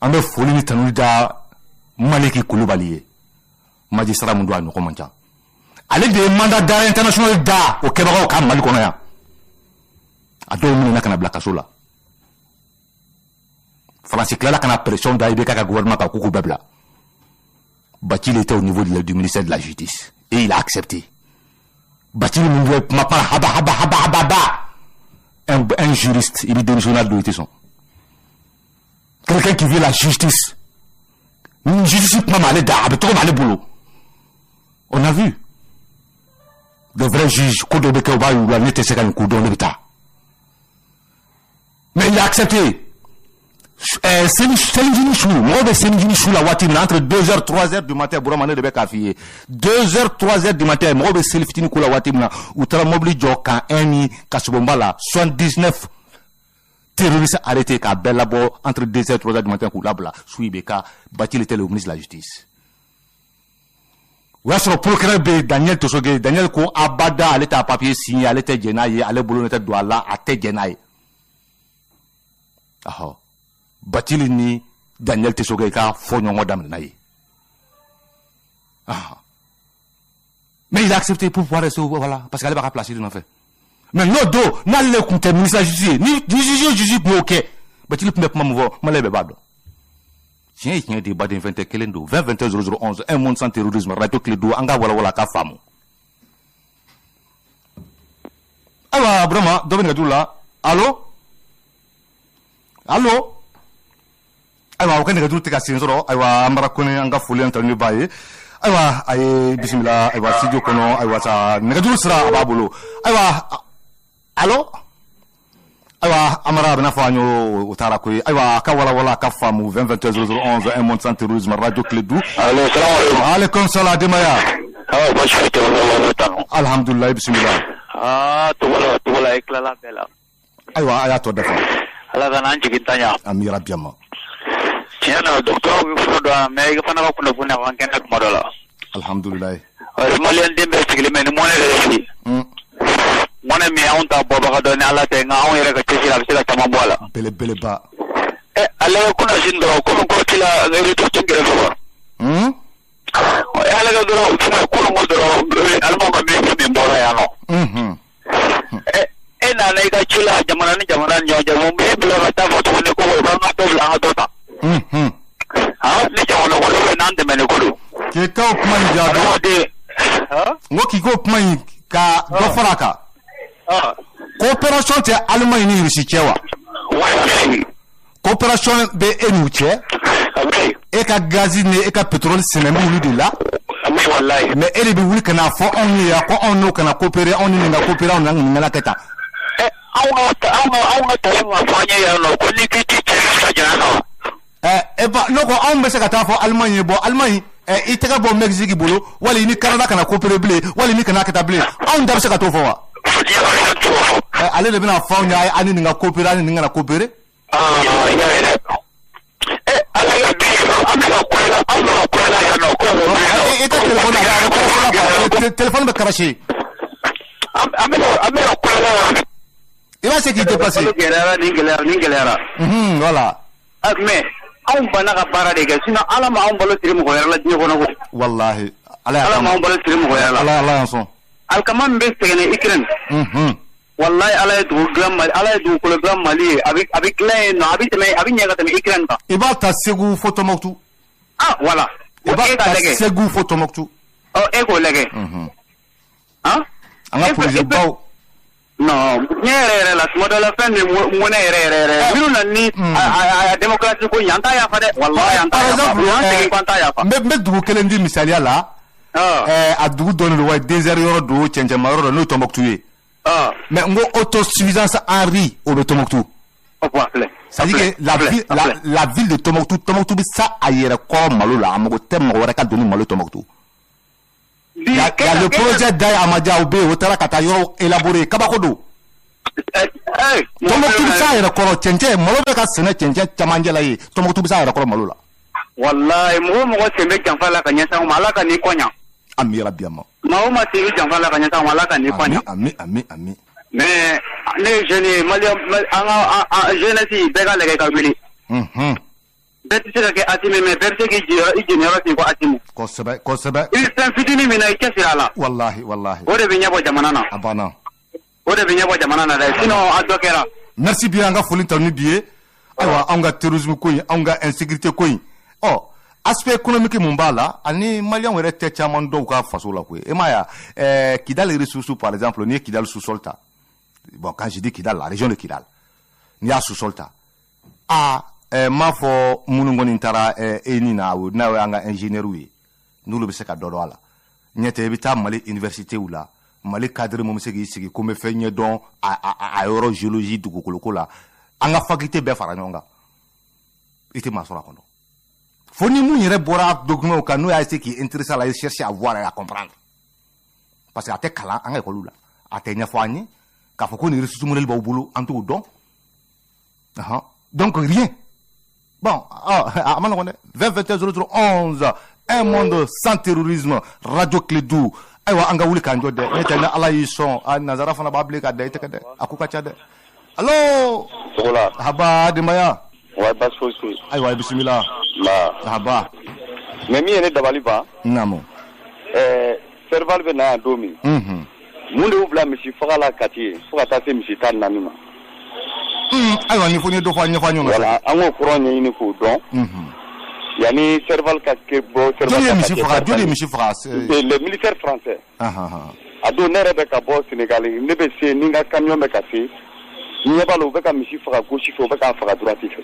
An bɛ foli ni tanuli da Maliki Kulubali ye, magistrat mun don, a ɲɔgɔn man ca. Ale de ye mandat d'arrêt international da o kɛbagaw kan Mali kɔnɔ yan. A dɔw minɛna ka na bila kaso la. Faransi tilala ka na pression da IBK ka gouvernement kan k'u k'u bɛɛ bila. Bathily était au niveau du ministère de la Justice et il a accepté. Bathily mun bɛ kuma pan haba haba haba haba ba, un juriste, il est démissionnaire don, i tɛ sɔn. Quelqu'un qui veut la justice, ni justice kuma m'ale da, a bɛ tɔgɔ m'ale bolo. On a vu de vrais juges, ko dɔ bɛ kɛ, u b'a yir'u la ne tɛ se ka nin ko dɔn, ne bɛ taa. Mais Il a accepté. Selijini su, mɔgɔw bɛ selijini su la waati min na, entre 2 heures 3 heures du matin, Burama, ne de bɛ k'a f'i ye, 2 heures 3 heures du matin, mɔgɔw bɛ seli fitinin ko la waati min na, u taara mobili jɔ kan 1 ni Kasobonba la, 79 terroristes arrêtés, k'a bɛɛ labɔ entre 2 heures 3 heures du matin, k'u labila su. IBK, Bathily était le ministre de la Justice. O y'a sɔrɔ procureur bɛ yen, Daniel Tessougué. Daniel ko abada, ale t'a papier signé, ale tɛ jɛn n'a ye, ale bolo tɛ don a la, a tɛ jɛn n'a ye. Ahɔ, Bathily ni Daniel Tessougué ka fɔ ɲɔgɔn daminɛna ye. Ah. Mais il a accepté pour pouvoir rester, voilà, parce qu'ale b'a ka place de nɔfɛ. Mais n'o don, n'ale tun tɛ ministre de la Justice ye, ni juge tun y'o kɛ, Bathily tun bɛ kuma min fɔ, malien bɛɛ b'a dɔn. Tiɲɛ ye tiɲɛ de ye, baden fɛn tɛ, kelen don. 20 21 00 11, un monde sans terrorisme, radio Kledu, an ka walawala a ka faamu. Ayiwa Burama, dɔ bɛ nɛgɛjuru la. Allo, allo. Ayiwa, o ka nɛgɛjuru tɛ ka sen sɔrɔ. Ayiwa, an bara Kone, an ka foli an tanu b'a ye. Ayiwa, a ye bisimila, ayiwa, studio kɔnɔ. Ayiwa sa, nɛgɛjuru sira a b'a bolo. Ayiwa, allo. Ayiwa Amara, a bɛna fɔ an y'o, o taara koyi. Ayiwa, a ka walawala a ka faamu. 20 21 00 11, un monde sans terrorisme, radio Kledu. Allo, salamu alaikum. Aleykum salam, denbaya. Ah, baasi foyi tɛ, wala tanu. Alhamdulilayi, bisimila. Ah, togola togola, i tilala bɛɛ la. Ayiwa, a y'a tɔ dafa. Ala ka n'an jigin ta ɲa. Ami rabiyama. Tiɲɛ na, docteur bɛ fura dɔn yan, mais i fana ka kunnafoni a b'an kɛnɛ kuma dɔ la. Alhamdulilayi. Malien den bɛɛ sigilen bɛ ni mɔnɛ de ye bi. Mɔnɛ min anw ta bɔbaga dɔn ni Ala tɛ, nka anw yɛrɛ ka cɛsiri a bɛ se ka caman bɔ a la. Belebeleba. Ɛ, ale ka kunnafoni dɔrɔn komi ko ci la retour tɛ kɛrɛfɛ wa. Ale ka dɔrɔn fɛn kunun ko dɔrɔn Alimaw ka ministre min bɔra yan nɔ. E nana i ka ci la jamana ni jamana ni ɲɔgɔn cɛ, mun b'e bila ka taa fɔ tuguni ko u b'an ka dɔ bila, an ka dɔ ta? Ni jamana wɛrɛ bɛ n'an dɛmɛ ni ko don. K'i ka o kuma in jaabi. Adamaden. N ko k'i k'o kuma in ka dɔ fara a kan. Coopération tɛ Allemagne ni Russie cɛ wa? Coopération bɛ e n'u cɛ. E ka gazi ni e ka pétrole sɛnɛ b'olu de la. Mais e de bɛ wuli ka n'a fɔ anw ye yan ko anw n'o kana coopérer, anw ni nin ka coopérer, anw na nin kana kɛ tan. Anw ka tali ma fɔ an ye yan nɔ ko ni k'i ti cɛ ka jara nɔ. Ɛ, e ba ne ko anw bɛ se ka taa fɔ Allemagne ye, bɔn Allemagne, ɛ, i tɛgɛ bɔ Mexique bolo, wali i ni Canada kana coopérer bilen, wali ni kana kɛ tan bilen, anw da bɛ se ka t'o fɔ wa? Ɛ, ale de bɛna fɔ anw ye an ni nin ka coopérer, an ni nin kana coopérer. Aa, y'a ye dɛ. Ɛ, ala ka bi an bɛ ka kulela, an bɛ ka kulela yan nɔ ko. I ka téléphone a bɛ téléphone bɛ cracher. An bɛ ka kulela yan. I b'a se k'i déplacer. Gɛlɛyara, nin gɛlɛyara, nin gɛlɛyara. Voilà. Mais anw banna ka baara de kɛ, sinon Ala ma anw balo siri mɔgɔ wɛrɛ la diɲɛ kɔnɔ ko. Wallahi. Ala Ala ma anw balo siri mɔgɔ wɛrɛ la. Ala y'an sɔn. Alikama min bɛ sɛgɛnɛ Ukraine. Wallahi, Ala ye dugu dilan Mali, Ala ye dugukolo dilan Mali ye, a bɛ dilan yen nɔ, a bɛ tɛmɛ, a bɛ ɲɛ ka tɛmɛ Ukraine kan. I b'a ta Segu fo Tɔnbɔkutu. Ah, voilà. I b'a ta Segu fo Tɔnbɔkutu. Ɔ, e k'o lajɛ. Han? An ka projet baw. Non, tiɲɛ yɛrɛ yɛrɛ la, tuma dɔ la fɛn de mɔnɛ yɛrɛ yɛrɛ yɛrɛ minnu na ni a démocratie ko ɲɛ, an t'a yafa dɛ, wallahi, an t'a yafa, u y'an segin ko an t'a yafa. N bɛ dugu kelen di misaliya la. A dugu dɔnnen don wa, désert yɔrɔ don, cɛncɛnma yɔrɔ don, n'o ye Tɔnbɔkutu ye. Mais n ko autosuffisance en riz, o bɛ Tɔnbɔkutu. C'est-à-dire que la ville de Tombouctou, Tombouctou bɛ sa a yɛrɛ kɔrɔ malo la, a mago tɛ mɔgɔ wɛrɛ ka don ni malo Tombouctou. Il y a le projet Daye Amadia, o bɛ yen, o taara ka taa yɔrɔ élaborer, kabako don. Tombouctou bɛ s'a yɛrɛ kɔrɔ cɛncɛn, malo bɛ ka sɛnɛ cɛncɛn camancɛ la yen, Tombouctou bɛ s'a yɛrɛ kɔrɔ malo la. Wallahi, mɔgɔ o mɔgɔ sen bɛ janfa la ka ɲɛsin anw ma, Ala ka n'i kɔ ɲa. Ami rabi ama. Maa o maa sen bɛ janfa la ka ɲɛsin anw ma, Ala ka n'i kɔ ɲa. Ami, ami, ami. Mais ne ye jeune ye, malien, an ka jeunesse bɛɛ ka lajɛ ka wuli. Bɛɛ tɛ se ka kɛ Assimi, mais bɛɛ bɛ se k'i jɔyɔrɔ, i jeniyɔrɔ fin ko Assimi. Kosɛbɛ, kosɛbɛ. I bɛ fɛn fitinin min na, i cɛsiri a la. Wallahi, wallahi. O de bɛ ɲɛbɔ jamana na. A banna. O de bɛ ɲɛbɔ jamana na dɛ, sinon a dɔ kɛra. Merci bien, an ka foli tanu bi ye. Ayiwa, anw ka terrorisme ko in, anw ka insécurité ko in, ɔ, aspect économique mun b'a la, ani maliyɛnw yɛrɛ tɛ caman dɔw ka faso la koyi. E m'a ye, Kidal ressources par exemple, n'i ye Kidal sous-sol ta, bon, quand je dis Kidal, la région de Kidal, n'i y'a sous-sol ta, aa, n m'a fɔ minnu kɔni taara ENI na, o n'a y'an ka ingénieur ye, n'olu bɛ se ka dɔ dɔn a la. Ɲɛ tɛ, i bɛ taa Mali université la, Mali cadre mun bɛ se k'i sigi ko n bɛ fɛn ɲɛdɔn a yɔrɔ géologie, dugukolo ko la. An ka faculté bɛɛ fara ɲɔgɔn kan, i tɛ maa sɔrɔ a kɔnɔ, fo ni mun yɛrɛ bɔra document kan, n'o y'a essayer k'i intéresser à la, chercher à voir et à comprendre, parce que a tɛ kalan an ka école la, a tɛ ɲɛfɔ an ye k'a fɔ ko nin ressource modèle b'aw bolo, an t'o dɔn. Donc rien. Bon, a ma nɔgɔn dɛ. 20 21 00 11, un monde sans terrorisme, Radio Kledu. Ayiwa, an ka wuli k'an jɔ dɛ, n'o tɛ ni Ala y'i sɔn a nanzara fana b'a bilen ka da i tɛgɛ dɛ, a ko ka ca dɛ. Allo? Togola. Haba, denbaya? Wa, baasi fosi tɛ yen. Ayiwa, bisimila. Nba. Haba. Mais min ye ne dabali ban, Naamu. Serval bɛ na yan don min, mun de y'u bila misi faga la Kati yen fo ka taa se misi 14 ma? Ayiwa, ni fo ni ye dɔ fɔ, a ɲɛfɔ an ɲɛna. Voilà, an k'o kɔrɔ ɲɛɲini k'o dɔn. Yanni Serval ka kɛ bɔ, Serval Jɔn ye ka misi kɛ faga? Jɔn ye Barkhane. misi faga? Les militaires français. A don, ne yɛrɛ bɛ ka bɔ Sénégal, ne bɛ se ni n ka camion bɛ ka se, n ɲɛ b'a la, u bɛ ka misi faga gauche fɛ, u bɛ k'a faga droite fɛ.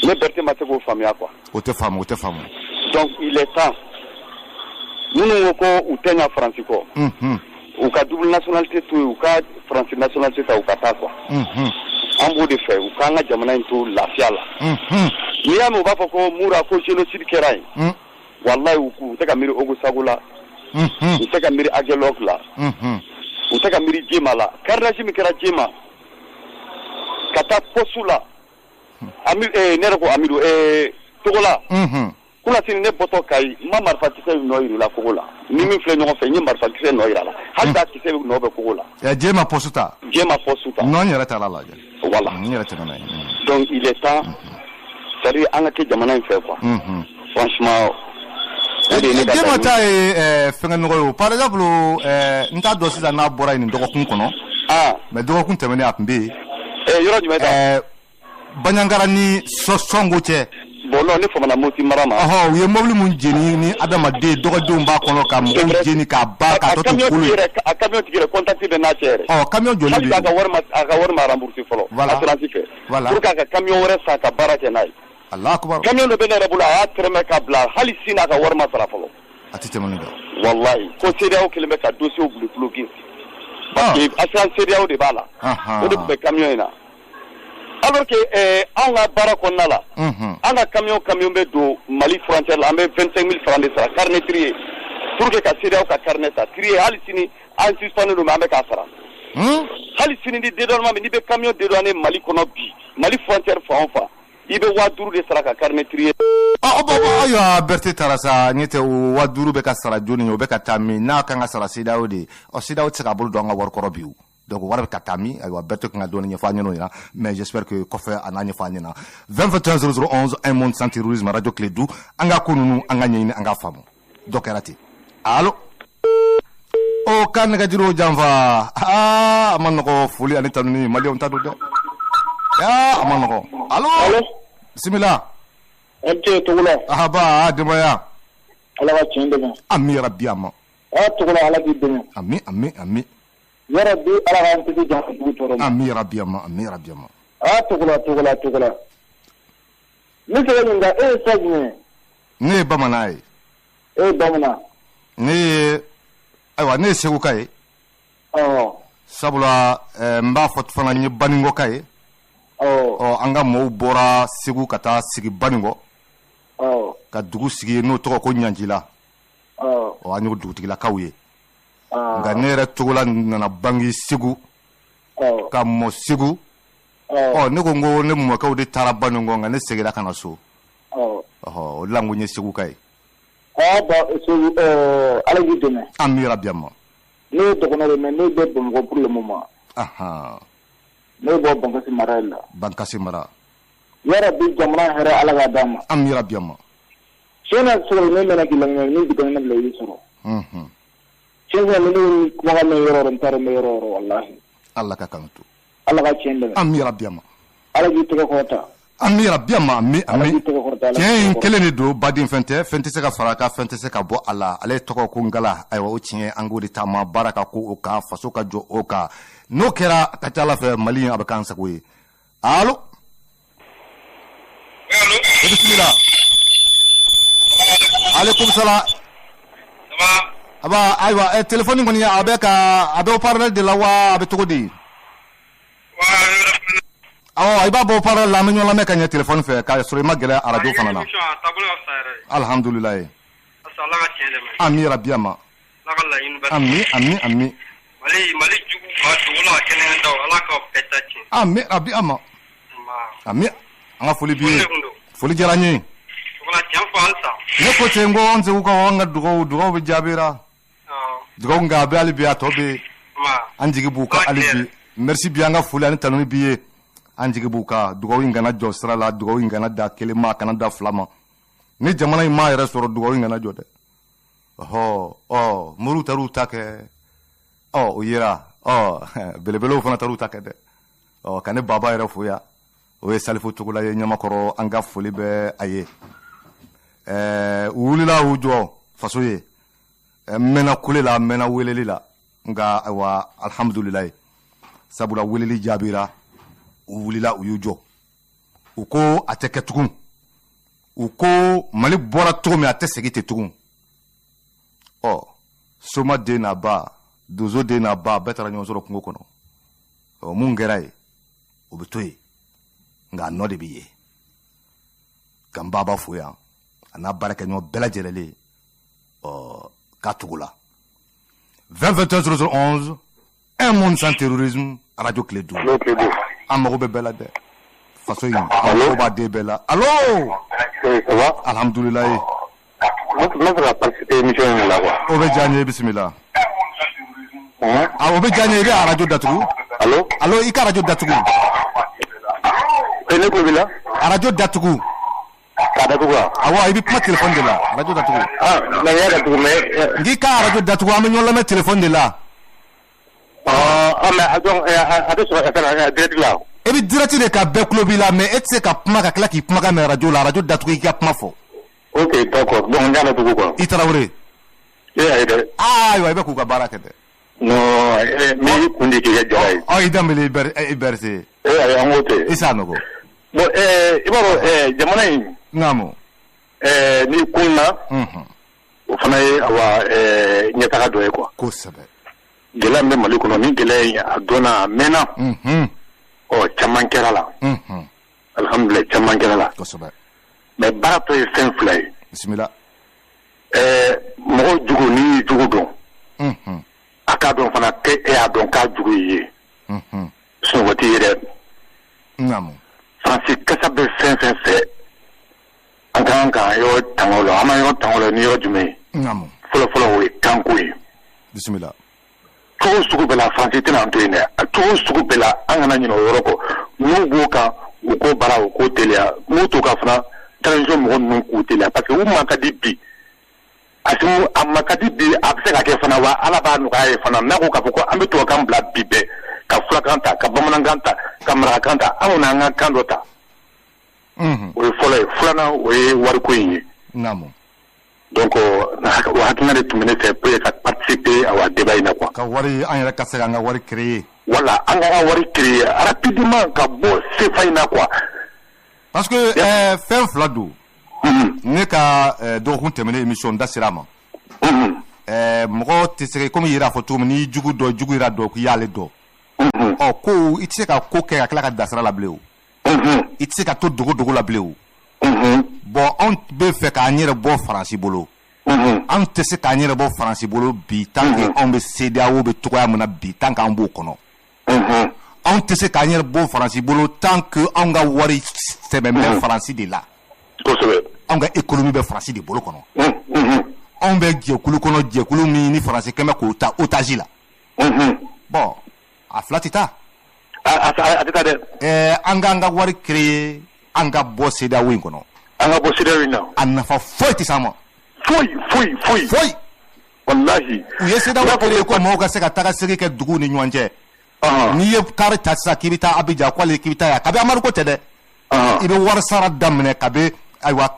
Ne Berthé ma se k'o faamuya quoi. O tɛ faamu, o tɛ faamu. Donc il est temps, minnu ko ko u tɛ ɲa Faransi kɔ, u ka double nationalité to yen, u ka Faransi nationalité ta, u ka taa quoi. An b'o de fɛ, u k'an ka jamana in to lafiya la. N'i y'a mɛn u b'a fɔ ko Mura, ko génocide kɛra yen, walayi, u tɛ ka miiri Ogosago la, u tɛ ka miiri Aguelhok la, u tɛ ka miiri Jema la. Carnage min kɛra Jema ka taa poste la, Ami, ne yɛrɛ ko Amidu, Togola, kunasini ne bɔtɔ Kayi, n ma marifakisɛ nɔ yir'i la kogo la, ni min filɛ ɲɔgɔn fɛ, n ye marifakisɛ nɔ yira la, hali k'a kisɛ nɔ bɛ kogo la. Jema poste ta. Jema poste ta. Non, n yɛrɛ taara lajɛ. Voilà. N yɛrɛ tɛmɛna yen. Donc il est temps, c'est à dire an ka kɛ jamana in fɛ quoi. Franchement, o de ye ne ka Jema laɲini. ta ye fɛngɛ nɔgɔ ye o. Par exemple, n t'a dɔn sisan n'a bɔra yen nin dɔgɔkun kɔnɔ. Mais dɔgɔkun tɛmɛnen, a tun bɛ yen. Yɔrɔ jumɛn ta? Bandiagara ni Sɔngo cɛ. Bon, non, ne famana Moti mara ma. Ɔhɔ, u ye mobili mun jeni ni adamaden dɔgɔdenw b'a kɔnɔ, ka mɔgɔw jeni k'a ban k'a tɔ to kolo ye. A camion tigi yɛrɛ, contact bɛ n'a cɛ yɛrɛ. Ɔ, camion joli Hali bɛ a ka wari ma, a ka wari ma rembourser fɔlɔ. Assurance fɛ. Pour que a ka camion wɛrɛ san ka baara kɛ n'a ye. Allahu akbar. Camion dɔ bɛ ne yɛrɛ bolo, a y'a tɛrɛmɛ ka bila, hali sini a ka wari ma sara fɔlɔ. A tɛ tɛmɛ nin kan. Wallahi, ko CEDEAO kɛlen bɛ ka dossier bloquer. Parce que assurance CEDEAO de b'a la. O de tun bɛ camion in na. Alors que anw ka baara kɔnɔna la, an ka camion bɛ don Mali frontière la, an bɛ 25 000 francs de sara carnet trié pour que ka CEDEAO ka carnet ta trié. Hali sini an suspendu don, mais an bɛ k'a sara. Hali sini ni dédouanement min, n'i bɛ camion dédouaner Mali kɔnɔ bi, Mali frontière fan o fan, i bɛ 5000 de sara ka carnet trié. Ɔ bɔn, ayiwa, Berthé taara sa. Ɲɛ tɛ, o 5000 bɛ ka sara joni ye? O bɛ ka taa min? N'a kan ka sara CEDEAO de ye. Ɔ, CEDEAO tɛ se k'a bolo don an ka wari kɔrɔ bi o. Donc wari bɛ ka taa min? Ayiwa, Berthé kan ka dɔɔni ɲɛfɔ an ɲɛna o ɲɛna, mais j'espère que kɔfɛ a n'a ɲɛfɔ an ɲɛna. 20 21 00 11, un monde sans terrorisme, Radio Kledu. An ka ko ninnu, an ka ɲɛɲini, an ka faamu. Dɔ kɛra ten. Allo? O ka nɛgɛjuru janfa. Aa, a ma nɔgɔ. Foli ani tanuni, maliyɛnw ta don dɛ. Aa, a ma nɔgɔ. Allo? Bisimila. An tɛ, Togola. Ahaba, denbaya? Ala ka tiɲɛ dɛmɛ. Ami yarabi, a ma. Ala, Togola, Ala k'i dɛmɛ. Ami, ami, ami. Yarabi, Ala k'an kisi jamana jugu tɔɔrɔ ma. Ami yarabi, a ma, ami yarabi, a ma. Aa, Togola, Togola, Togola, ne fɛ ka ɲininka, e ye fɛn jumɛn ye? Ne ye bamanan ye. E ye bamanan? Ne ye, ayiwa, ne ye seguka ye. Sabula n b'a fɔ fana, n ye Banikɔka ye. Ɔ, an ka mɔɔw bɔra Segu ka taa sigi Banikɔ, ka dugu sigi n'o tɔgɔ ko Ɲanjila. Ɔ, an y'o dugutigilakaw ye. Nka ne yɛrɛ Togola nana bange Segu, ka mɔ Segu. Ɔ, ne ko n ko ne mɔkɛw de taara Banikɔ, nka ne seginna ka na so. Ɔhɔ, o de la n ko n ye seguka ye. Aa ba, Segu, Ala k'i dɛmɛ. Ami yarabi, a ma. Ne ye dɔgɔnɔ de, mais ne bɛ Bamakɔ pour le moment. Ne bɔ Bankasi mara de la. Bankasi mara. Yarabi, jamana hɛrɛ, Ala k'a d'an ma. Ami yarabi, a ma. Tiɲɛ na, sɔrɔ ne mɛnna k'i lamɛn, ni bi ne bila i bɛ sɔrɔ. Tiɲɛ na, ne ye kumakan mɛn yɔrɔ o yɔrɔ, n t'a dɔn n bɛ yɔrɔ o yɔrɔ, walahi. Ala ka kanu to. Ala ka tiɲɛ dɛmɛ. Ami yarabi, a ma. Ala k'i tɛgɛ kɔrɔta. Ami yarabi, a ma, ami. Ala Ami. k'i tɛgɛ kɔrɔta, Ala Tiɲɛ k'i in tɛgɛ kelen de don, baden, fɛn tɛ, fɛn tɛ se ka fara a kan, fɛn tɛ se ka bɔ a la. Ale tɔgɔ ko Ngala. Ayiwa, o tiɲɛ, an k'o de taama, baara ka ko o kan, faso ka jɔ o kan. N'o kɛra, a ka ca Ala fɛ, Mali in a bɛ k'an sago ye. Allo? I bisimila. Aleykum salam. Aba, ayiwa, téléphone kɔni, a bɛ ka, a bɛ haut-parleur de la wa, a bɛ cogo di? Awɔ, i b'a bɔ haut-parleur la, an bɛ ɲɔgɔn lamɛn ka ɲɛ téléphone fɛ k'a sɔrɔ i ma gɛlɛya arajo fana na. Émission a taabolo ka fisa yɛrɛ de. Alhamdulilayi. Parce que Ala ka tiɲɛ dɛmɛ. Ami rabi ama. Ala ka laɲini bɛɛ. Ami, ami, ami. Mali jugu ba dogo la kɛnɛ da, Ala ka bɛɛ ta tiɲɛ. Ami rabi ama. Nba. Ami, an ka foli b'i Foli ye. de kun don. Foli diyara n ye. Wala tiɲɛ fɔ halisa. Ne ko ten ko an segu ka an ka dugaw bɛ jaabira. Awɔ. Dugaw nka a bɛ hali bi, a tɔ bɛ yen. Nba. An jigi b'u kan hali bi. Merci bi, an ka foli ani tanuni b'i ye. An jigi b'u kan. Dugaw in kana jɔ sira la, dugaw in kana da kelen ma, a kana da fila ma. Ni jamana in m'a yɛrɛ sɔrɔ, dugaw in kana jɔ dɛ. Ɔhɔ, ɔ moriw taar'u ta kɛ, ɔ o yera, ɔ belebelew fana taar'u ta kɛ dɛ. Ɔ ka ne baba yɛrɛ fo yan, o ye Salifu Togola ye Ɲamakɔrɔ, an ka foli bɛ a ye. U wulila u jɔ faso ye. N mɛnna kule la, n mɛnna weleli la, nka ayiwa, alhamdulilayi, sabula weleli jaabira, u wulila u y'u jɔ, u ko a tɛ kɛ tugun, u ko Mali bɔra cogo min, a tɛ segin ten tugun. Ɔ soma den n'a ba, donso den n'a ba, bɛɛ taara ɲɔgɔn sɔrɔ kungo kɔnɔ. Ɔ mun kɛra yen, o bɛ to yen, nka a nɔ de bɛ ye. Ka n baba fo yan, a n'a baarakɛɲɔgɔn bɛɛ lajɛlen, ɔ k'a tugu la. 20 21 00 11, un monde sans terrorisme, radio tile 5. An mago bɛ bɛɛ la dɛ, faso in, an mago b'a den bɛɛ la. Allo? Oui, ça va? Alhamdulilayi. N bɛ fɛ ka participer émission in la quoi. O bɛ diya n ye, bisimila. Hein? A o bɛ diya n ye, i bɛ arajo datugu. Allo? Allo, i ka arajo datugu. Eh, ne tulo b'i la? Arajo datugu. K'a datugu wa? Awɔ, i bɛ kuma téléphone de la, arajo datugu. Ah, mais n y'a datugu mais N k'i ka arajo datugu, an bɛ ɲɔgɔn lamɛn téléphone de la. Ah, mais donc a tɛ sɔrɔ fɛn na direct la. E bɛ direct de ka bɛɛ tulo b'i la, mais e tɛ se ka kuma ka tila k'i kumakan mɛn arajo la. Arajo datugu, i ka kuma fɔ. Ok, d'accord. Donc n y'a datugu quoi. I Tarawele. Eh, ayi dɛ. Ayiwa, i bɛ k'u ka baara kɛ dɛ. Non, n b'i kun de k'i kɛ jara ye. Ɔ i Danbele, i Berete. Eh, ayi, an k'o tɛ. I Sanogo. Bon, i b'a dɔn jamana in. Naamu. N'i kunna. O fana ye awa ɲɛtaga dɔ ye quoi. Kosɛbɛ. Gɛlɛya min bɛ Mali kɔnɔ, ni gɛlɛya in a dɔnna, a mɛnna. Ɔ caman kɛra la. Alhamdulilayi, caman kɛra la. Kosɛbɛ. Mais baara tɔ ye fɛn fila ye. Bisimila. Mɔgɔ jugu, n'i y'i jugu dɔn. A k'a dɔn fana k'e y'a dɔn k'a jugu y'i ye. Sunɔgɔ t'i ye dɛ. Naamu. Faransi kasa bɛ fɛn fɛn fɛ, an ka kan k'an yɔrɔ tanga o la. An b'an yɔrɔ tanga o la ni yɔrɔ jumɛn ye? Naamu. Fɔlɔ fɔlɔ, o ye kanko ye. Bisimila. Cogo sugu bɛɛ la, Faransi tɛna an to yen dɛ. Cogo sugu bɛɛ la, an kana ɲinɛ o yɔrɔ kɔ. N'u b'o kan, u k'o baara, u k'o teliya. N'u t'o kan fana, transition mɔgɔ ninnu k'u teliya, parce que u man ka di bi. Asimi a ma ka di bi, a bɛ se ka kɛ fana wa, Ala b'a nɔgɔya ye fana. N'a ko k'a fɔ ko an bɛ tubabukan bila bi bɛɛ, ka fulakan ta, ka bamanankan ta, ka marakakan ta, an kɔni an ka kan dɔ ta. O ye fɔlɔ ye. Filanan, o ye wariko in ye. Naamu. Donc o hakilina de tun bɛ ne fɛ pour que ka participer awa débat in na quoi. Ka wari, an yɛrɛ ka se k'an ka wari créer. Voilà, an ka wari créer rapidement ka bɔ CFA in na quoi. Parce que fɛn fila don. Ne ka dɔgɔkun tɛmɛnen émission, n da sera a ma. Mɔgɔ tɛ se, komi i yɛrɛ y'a fɔ cogo min, n'i jugu dɔn, jugu yɛrɛ dɔn k'i y'ale dɔn. Ɔ ko i tɛ se ka ko kɛ ka tila ka dasira la bilen o. I tɛ se ka to dogo dogo la bilen o. Bon, anw bɛ fɛ k'an yɛrɛ bɔ Faransi bolo. Anw tɛ se k'an yɛrɛ bɔ Faransi bolo bi tant que anw bɛ CEDEAO bɛ cogoya min na bi, tant que an b'o kɔnɔ. Anw tɛ se k'an yɛrɛ bɔ Faransi bolo tant que anw ka wari sɛbɛn bɛ Faransi de la. Kosɛbɛ. Anw ka économie bɛ Faransi de bolo kɔnɔ. Anw bɛ jɛkulu kɔnɔ, jɛkulu min ni Faransi kɛn bɛ k'o ta otage la. Bon, a fila tɛ taa. A tɛ taa dɛ. An k'an ka wari créer, an ka bɔ CEDEAO in kɔnɔ. An ka bɔ CEDEAO in na. A nafa foyi tɛ s'an ma. Foyi, foyi, foyi. Foyi. Walahi. U ye CEDEAO créer ko mɔgɔw ka se ka taga segin kɛ duguw ni ɲɔgɔn cɛ. N'i ye kari ta sisan k'i bɛ taa Abidjan, ko hali k'i bɛ taa yan, kabi Amadu ko tɛ dɛ. I bɛ wari sara daminɛ kabi, ayiwa,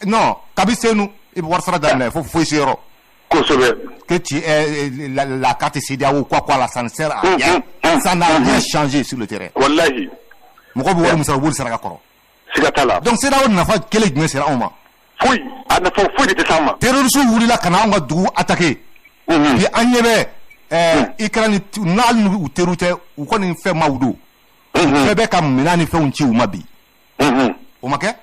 non, kabi Senu, i bɛ wari sara daminɛ fo foyi se yɔrɔ. Kosɛbɛ. Que tu es la carte CEDEAO quoi quoi là, ça ne sert à rien. Ça n'a rien changé sur le terrain. Walahi. Mɔgɔw bɛ wari min sara, u b'o de saraka kɔrɔ. Siga t'a la. Donc CEDEAO nafa kelen jumɛn sera anw ma? Foyi, a nafa foyi de tɛ s'an ma. Terroristes wulila ka na anw ka dugu attaquer. Bi an ɲɛ bɛ Ukraine, n'hali u teriw tɛ, u kɔni fɛn maaw don. Bɛɛ bɛ ka minɛn ni fɛnw ci u ma bi. O ma kɛ?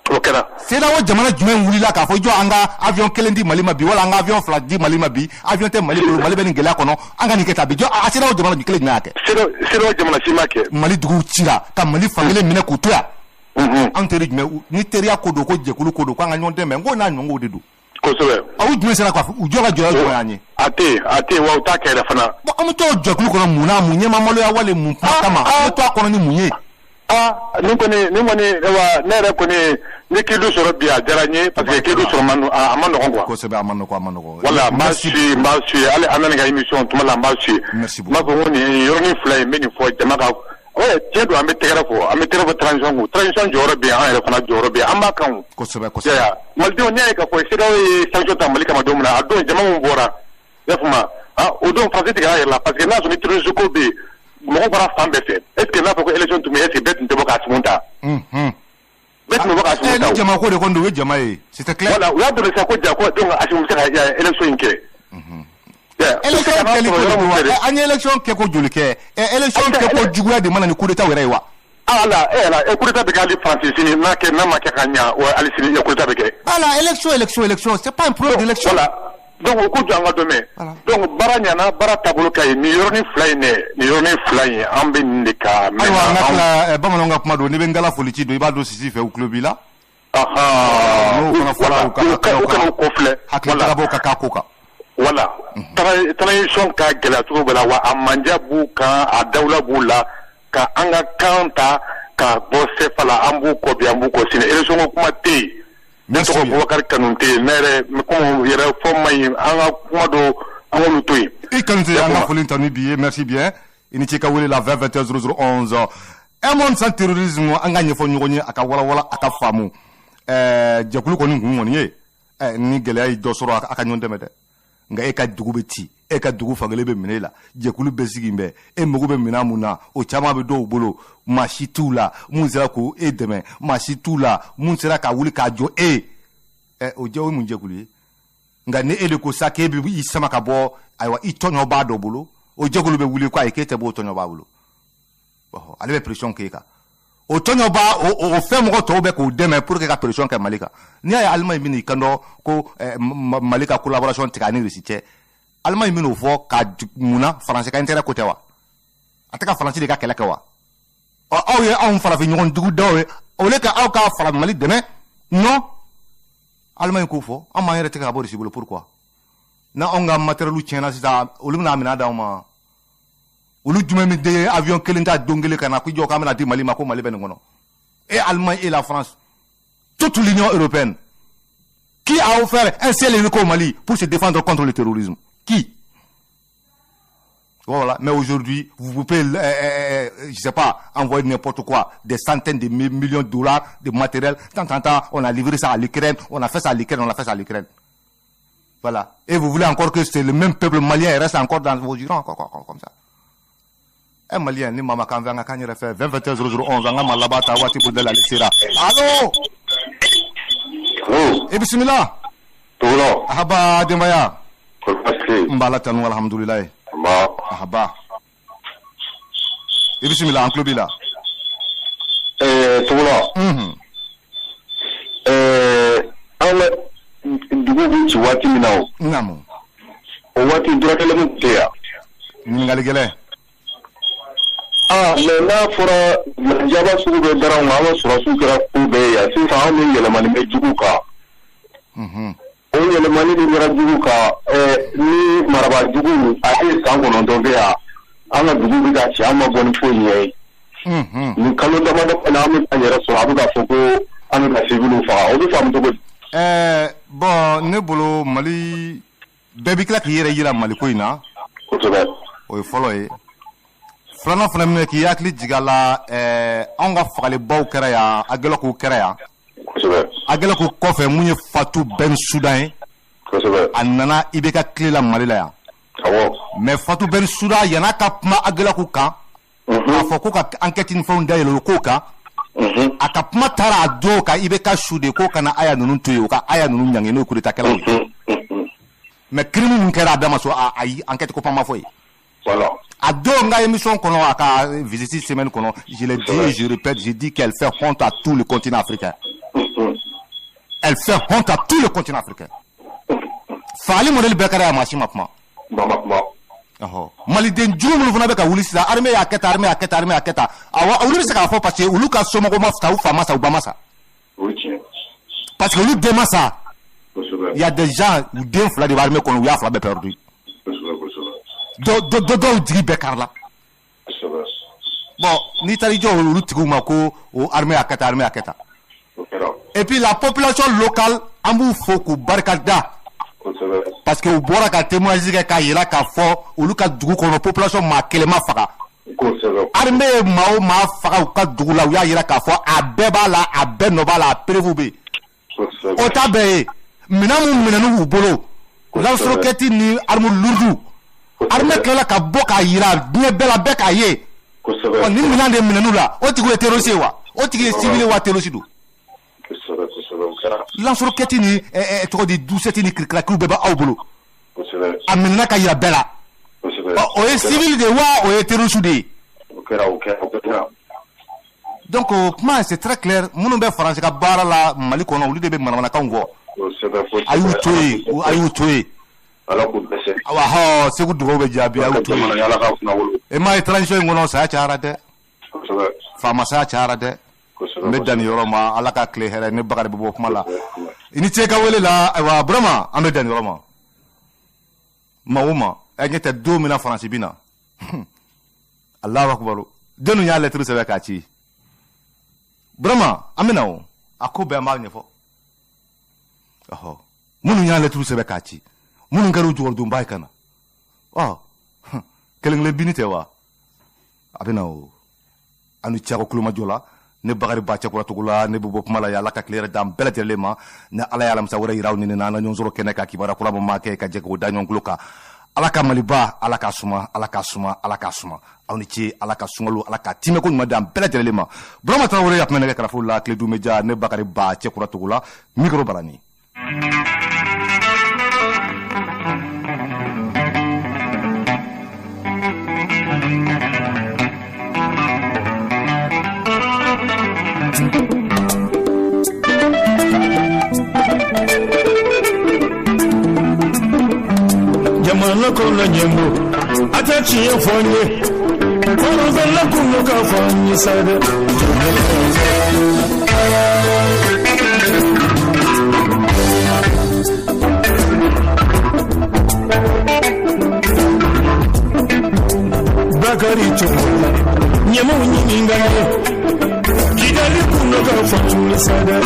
O kɛra. CEDEAO jamana jumɛn wulila k'a fɔ jɔ an ka avion kelen di Mali ma bi, wala an ka avion fila di Mali ma bi? Avion tɛ Mali bolo, Mali bɛ nin gɛlɛya kɔnɔ, an ka nin kɛ tan bi. Jɔ a CEDEAO jamana kelen jumɛn y'a kɛ? CEDEAO jamana si ma kɛ. Mali duguw cira ka Mali fankelen minɛ k'u to yan. An teri jumɛn ni teriya ko don, ko jɛkulu ko don, k'an ka ɲɔgɔn dɛmɛ, n ko n'a ɲɔgɔnw de don. Kosɛbɛ. Aw jumɛn sera k'a fɔ u jɔ ka jɔyɔrɔ jumɛn y'an ye? A tɛ yen, a tɛ yen, wa u t'a kɛ yɛrɛ fana. Bon, an bɛ to jɛkulu kɔnɔ mun na? Mun ɲɛma maloya wale mun kuma kama an bɛ to a kɔnɔ ni mun ye? Aa, nin kɔni, wa ne yɛrɛ kɔni ni kidu sɔrɔ bi, a diyara n ye, parce que kidu sɔrɔ man, a ma nɔgɔn quoi. Kosɛbɛ, a ma nɔgɔn, a ma nɔgɔn. Wala n b'a suit, n b'a suit, hali an nana ka émission tuma la, n b'a suit. Merci beaucoup. N b'a fɔ ko nin yɔrɔnin fila in, n bɛ nin fɔ jama ka. Ouais, tiɲɛ don, an bɛ tɛgɛrɛ fɔ, an bɛ tɛgɛrɛ fɔ transition kun. Transition jɔyɔrɔ bɛ yen, an yɛrɛ fana jɔyɔrɔ bɛ yen, an b'a kan o. Kosɛbɛ, kosɛbɛ. Ya malidenw, n'i y'a ye k'a fɔ CEDEAO ye sanction ta Mali kama don min na, a don jama min bɔra, i y'a faamu, ah, o don Faransi tigɛra a yɛrɛ la, parce que n'a sɔrɔ ni terrorisme ko bɛ yen, mɔgɔ bɔra fan bɛɛ fɛ. Est ce que n'a fɔ ko élection tun bɛ yen, est ce que bɛɛ tun tɛ bɔ k'a sumun ta? Bɛɛ tun bɛ bɔ k'a sumun ta Ni o. jama ko de kɔni don, o ye jama ye, c'était clair. Voilà, u y'a dɔn sisan ko ja ko donc Assimi bɛ se ka élection in kɛ. Élection kɛli ko de don wa? An ye élection kɛ ko joli kɛ? Élection kɛ ko juguya de mana ni coup d'état yɛrɛ ye wa? Ala e ala, coup d'état bɛ kɛ hali Faransi sini, n'a kɛ, n'a ma kɛ ka ɲa wa, hali sini coup d'état bɛ kɛ. Voilà, élection, élection, élection, c'est pas un problème d'élection. Voilà, donc o ko jɔ an ka dɔn mɛn. Donc baara ɲana, baara taabolo ka ɲi. Nin yɔrɔnin fila in dɛ, nin yɔrɔnin fila in, an bɛ nin de ka. Ayiwa, an ka tila bamananw ka kuma don. N'i bɛ n gala foli ci don, i b'a don sisi fɛ, u tulo b'i la. N'o fana fɔra, u ka u kana u kɔ filɛ. Hakili jagabɔ ka k'a ko kan. Voilà, transition ka gɛlɛya cogo bɛɛ la wa, a manja b'u kan, a dawula b'u la ka an ka kan ta ka bɔ CFA la. An b'u kɔ bi, an b'u kɔ sini. Élection ko kuma tɛ yen. Ne tɔgɔ Bubakari Kanute. Ne yɛrɛ komi yɛrɛ fɔ man ɲi, an ka kuma dɔw, an k'olu to yen. I Kanute, an ka foli tanu bi ye. Merci bien, i ni ce ka wele la. 20 21 00 11. Un monde sans terrorisme, an ka ɲɛfɔ ɲɔgɔn ye, a ka walawala, a ka faamu. Jɛkulu kɔni kun kɔni ye ni gɛlɛya ye dɔ sɔrɔ, a ka ɲɔgɔn dɛmɛ dɛ. Nka e ka dugu bɛ ci, e ka dugu fankelen bɛ minɛ e la, jɛkulu bɛɛ sigi bɛ e mago bɛ minɛn mun na, o caman bɛ dɔw bolo. Maa si t'u la mun sera k'o e dɛmɛ, maa si t'u la mun sera ka wuli k'a jɔ e ɛ. O jɛ, o ye mun jɛkulu ye? Nka ni e de ko sa k'e bɛ i sama ka bɔ, ayiwa, i tɔɲɔbaa dɔ bolo, o jɛkulu bɛ wuli ko ayi, k'e tɛ bɔ o tɔɲɔbaa bolo. Ɔhɔ, ale bɛ pression k'e kan, o tɔɲɔbaa o fɛn mɔgɔ tɔw bɛ k'o dɛmɛ pour que ka pression kɛ Mali kan. N'i y'a ye Allemagne bɛ n'i kan dɔn ko Mali ka collaboration tigɛ ani Russie cɛ, Allemagne bɛ n'o fɔ ka mun na? Faransi ka intérêt ko tɛ wa? A tɛ ka Faransi de ka kɛlɛ kɛ wa? Ɔ, aw ye anw farafin ɲɔgɔn dugu daw ye, au lieu que aw ka fara Mali dɛmɛ, non, Allemagne k'o fɔ an m'an yɛrɛ tigɛ ka bɔ Russie bolo. Pourquoi? Na anw ka matériel tiɲɛna sisan, olu bɛna minɛn d'anw ma. Olu jumɛn min de avion kelen ta don kelen ka na ko jɔ k'an bɛna di Mali ma, ko Mali bɛ nin kɔnɔ? Et Allemagne et la France, toute l'Union européenne, qui a offert un seul hélico au Mali pour se défendre contre le terrorisme? Qui? Voilà. Mais aujourd'hui, vous pouvez, je sais pas, envoyer n'importe quoi, des centaines de millions de dollars de matériel. Tant, tant, tant, on a livré ça à l'Ukraine, on a fait ça à l'Ukraine, on a fait ça à l'Ukraine. Voilà. Et vous voulez encore que c'est le même peuple malien reste encore dans vos jurons, encore, comme ça. Un Malien, ni mama kan fɛ, an ka kan yɛrɛ fɛ. 20 21 00 11, an ka maa laban ta waati ko ale sera. Allo? Allo? E, bisimila. Tugulɔ. Ahaba denbaya. Kɔri baasi tɛ yen? N b'a la tanu, alhamdulilayi. Nba. Ahaba. I bisimila, an tulo b'i la. Tugulɔ. An ka dugu bɛ ci waati min na o. Naamu. O waati droit de l'homme tɛ yan. Ɲininkali gɛlɛn. Ah, mais n'a fɔra jaba sugu bɛɛ dara anw kan, an ka sɔrɔsiw kɛra ko bɛɛ ye yan sisan, anw bɛ yɛlɛmani bɛ jugu kan. O yɛlɛmani min kɛra jugu kan, ni marabaa jugu a ye san 9 kɛ yan, an ka dugu bɛ ka ci, an ma bɔ ni foyi ɲɛ ye. Nin kalo damadɔ na, an bɛ k'an yɛrɛ sɔrɔ, a bɛ ka fɔ ko an bɛ ka civiliw faga, o bɛ faamu cogo di? Bon, ne bolo, Mali bɛɛ bɛ tila k'i yɛrɛ yira Mali ko in na. Kosɛbɛ. O ye fɔlɔ ye. Filanan fana min ye k'i hakili jigin a la, anw ka fagalibaw kɛra yan, Aguelhok kɛra yan. Kosɛbɛ. Aguelhok kɔfɛ, mun ye Fatou Bensouda ye? Kosɛbɛ. A nana IBK tile la Mali la yan. Awɔ. Mais Fatou Bensouda, yan'a ka kuma Aguelhok kan, k'a fɔ ko ka enquête ni fɛnw dayɛlɛ o ko kan, a ka kuma taara a don ka IBK su de ko kana Aya ninnu to yen, o ka Aya ninnu ɲangi, n'o ye coup d'état kɛlaw ye. Mais crime mun kɛra, a da ma so, ayi, enquête ko kuma ma fɔ yen. Voilà. A don n ka émission kɔnɔ, a ka visite semaine kɔnɔ, je l'ai dit et je répète, j'ai dit qu'elle fait honte à tout le continent africain. Elle fait honte à tout le continent africain. Fagali modèle bɛɛ kɛra yan, maa si ma kuma. Maa ma kuma. Ɔhɔ, maliden jugu minnu fana bɛ ka wuli sisan, armée y'a kɛ tan, armée y'a kɛ tan, armée y'a kɛ tan, awɔ, olu bɛ se k'a fɔ parce que olu ka somɔgɔw ma sa, u fa ma sa, u ba ma sa. O ye tiɲɛ. Parce que olu den ma sa. Kosɛbɛ. Il y a des gens, u den fila de bɛ armée kɔnɔ, u y'a fila bɛɛ perdu. Kosɛbɛ, kosɛbɛ. Dɔw dɔw jigi bɛɛ karila. Kosɛbɛ. Bon, n'i taara i jɔ olu tigiw ma ko o armée y'a kɛ tan, armée y'a kɛ tan. O kɛra. Et puis la population locale, an b'u fo k'u barika da. Kosɛbɛ. Parce que u bɔra ka témoignage kɛ k'a yira k'a fɔ olu ka dugu kɔnɔ, population maa kelen ma faga. Kosɛbɛ. Armée ye maa o maa faga u ka dugu la, u y'a yira k'a fɔ a bɛɛ b'a la, a bɛɛ nɔ b'a la, a preuve bɛ yen. Kosɛbɛ. O t'a bɛɛ ye, minɛn mun minɛn'u bolo, lance-roquette ni arme lourde, armée tilala ka bɔ k'a yira diɲɛ bɛɛ la, bɛɛ k'a ye. Kosɛbɛ. Ɔ, nin minɛn de minɛn'u la, o tigi ye terroriste ye wa, o tigi ye civil ye wa, terroriste don? Kosɛbɛ, kosɛbɛ, o kɛra. Lance-roquette ni tɔgɔ di, dusɛti ni kirikirakiw bɛɛ bɛ aw bolo. Kosɛbɛ. A minɛna ka yira bɛɛ la. Kosɛbɛ. Ɔ, o ye civil de ye wa, o ye terroriste de ye? O kɛra, o kɛra, o kɛra. Donc o kuma, c'est très clair, minnu bɛ Faransi ka baara la Mali kɔnɔ, olu de bɛ manamanakanw kɔ. Kosɛbɛ, kosɛbɛ. A y'u to yen, a y'u to yen. Ala k'u dɛsɛ. Awa hɔ, Segu dugawu bɛ jaabi, a y'u to yen. Jamana, Ala k'a kunna wolo. E m'a ye, transition in kɔnɔ, saya cayara dɛ. Kosɛbɛ. Faama saya cayara dɛ. Kosɛbɛ. N bɛ dan nin yɔrɔ ma, Ala ka tile hɛrɛ ne Bakari bɛ bɔ kuma la. I ni ce ka wele la. Ayiwa Burama, an bɛ dan nin yɔrɔ ma. Maa o maa ɛ ɲɛ tɛ don min na Faransi bɛ na, Alahu akubaru, dennu y'a lɛtiri sɛbɛn k'a ci Burama, an bɛ na o a ko bɛɛ, an b'a ɲɛfɔ. Ɔhɔ, minnu y'a lɛtiri sɛbɛn k'a ci, minnu kɛra u jukɔrɔdonba ye ka na, ɔ kelen kelen binni tɛ wa, a bɛ na o. An ni cako kulomajɔ la, ne Bakari Ba Cɛkura Togo la, ne bɛ bɔ kuma la. Ala ka tile yɛrɛ d'an bɛɛ lajɛlen ma. Ni Ala ye alamisa wɛrɛ yira aw ni ne na, an ka ɲɔgɔn sɔrɔ kɛnɛ kan, kibaruya kura min maa kɛ ka jɛ k'o da ɲɔgɔn tulo kan. Ala ka Maliba, Ala ka suma, Ala ka suma, Ala ka suma. Aw ni ce, Ala ka sunkalo, Ala ka timɛko ɲuman d'an bɛɛ lajɛlen ma. Burama Tarawele a tun bɛ nɛgɛ karafe la, tile dun bɛ ja. Ne Bakari Ba Cɛkura Togo la, micro barani. Jamana kɔnɔ ɲɛmɔgɔ, a tɛ tiɲɛ fɔ n ye, kɔrɔfɛla kungo ka fɔ n ye sa dɛ. Bakari Togola, ɲɛmɔgɔ ɲininka n ye, Kidali kungo ka fɔ n ye sa dɛ.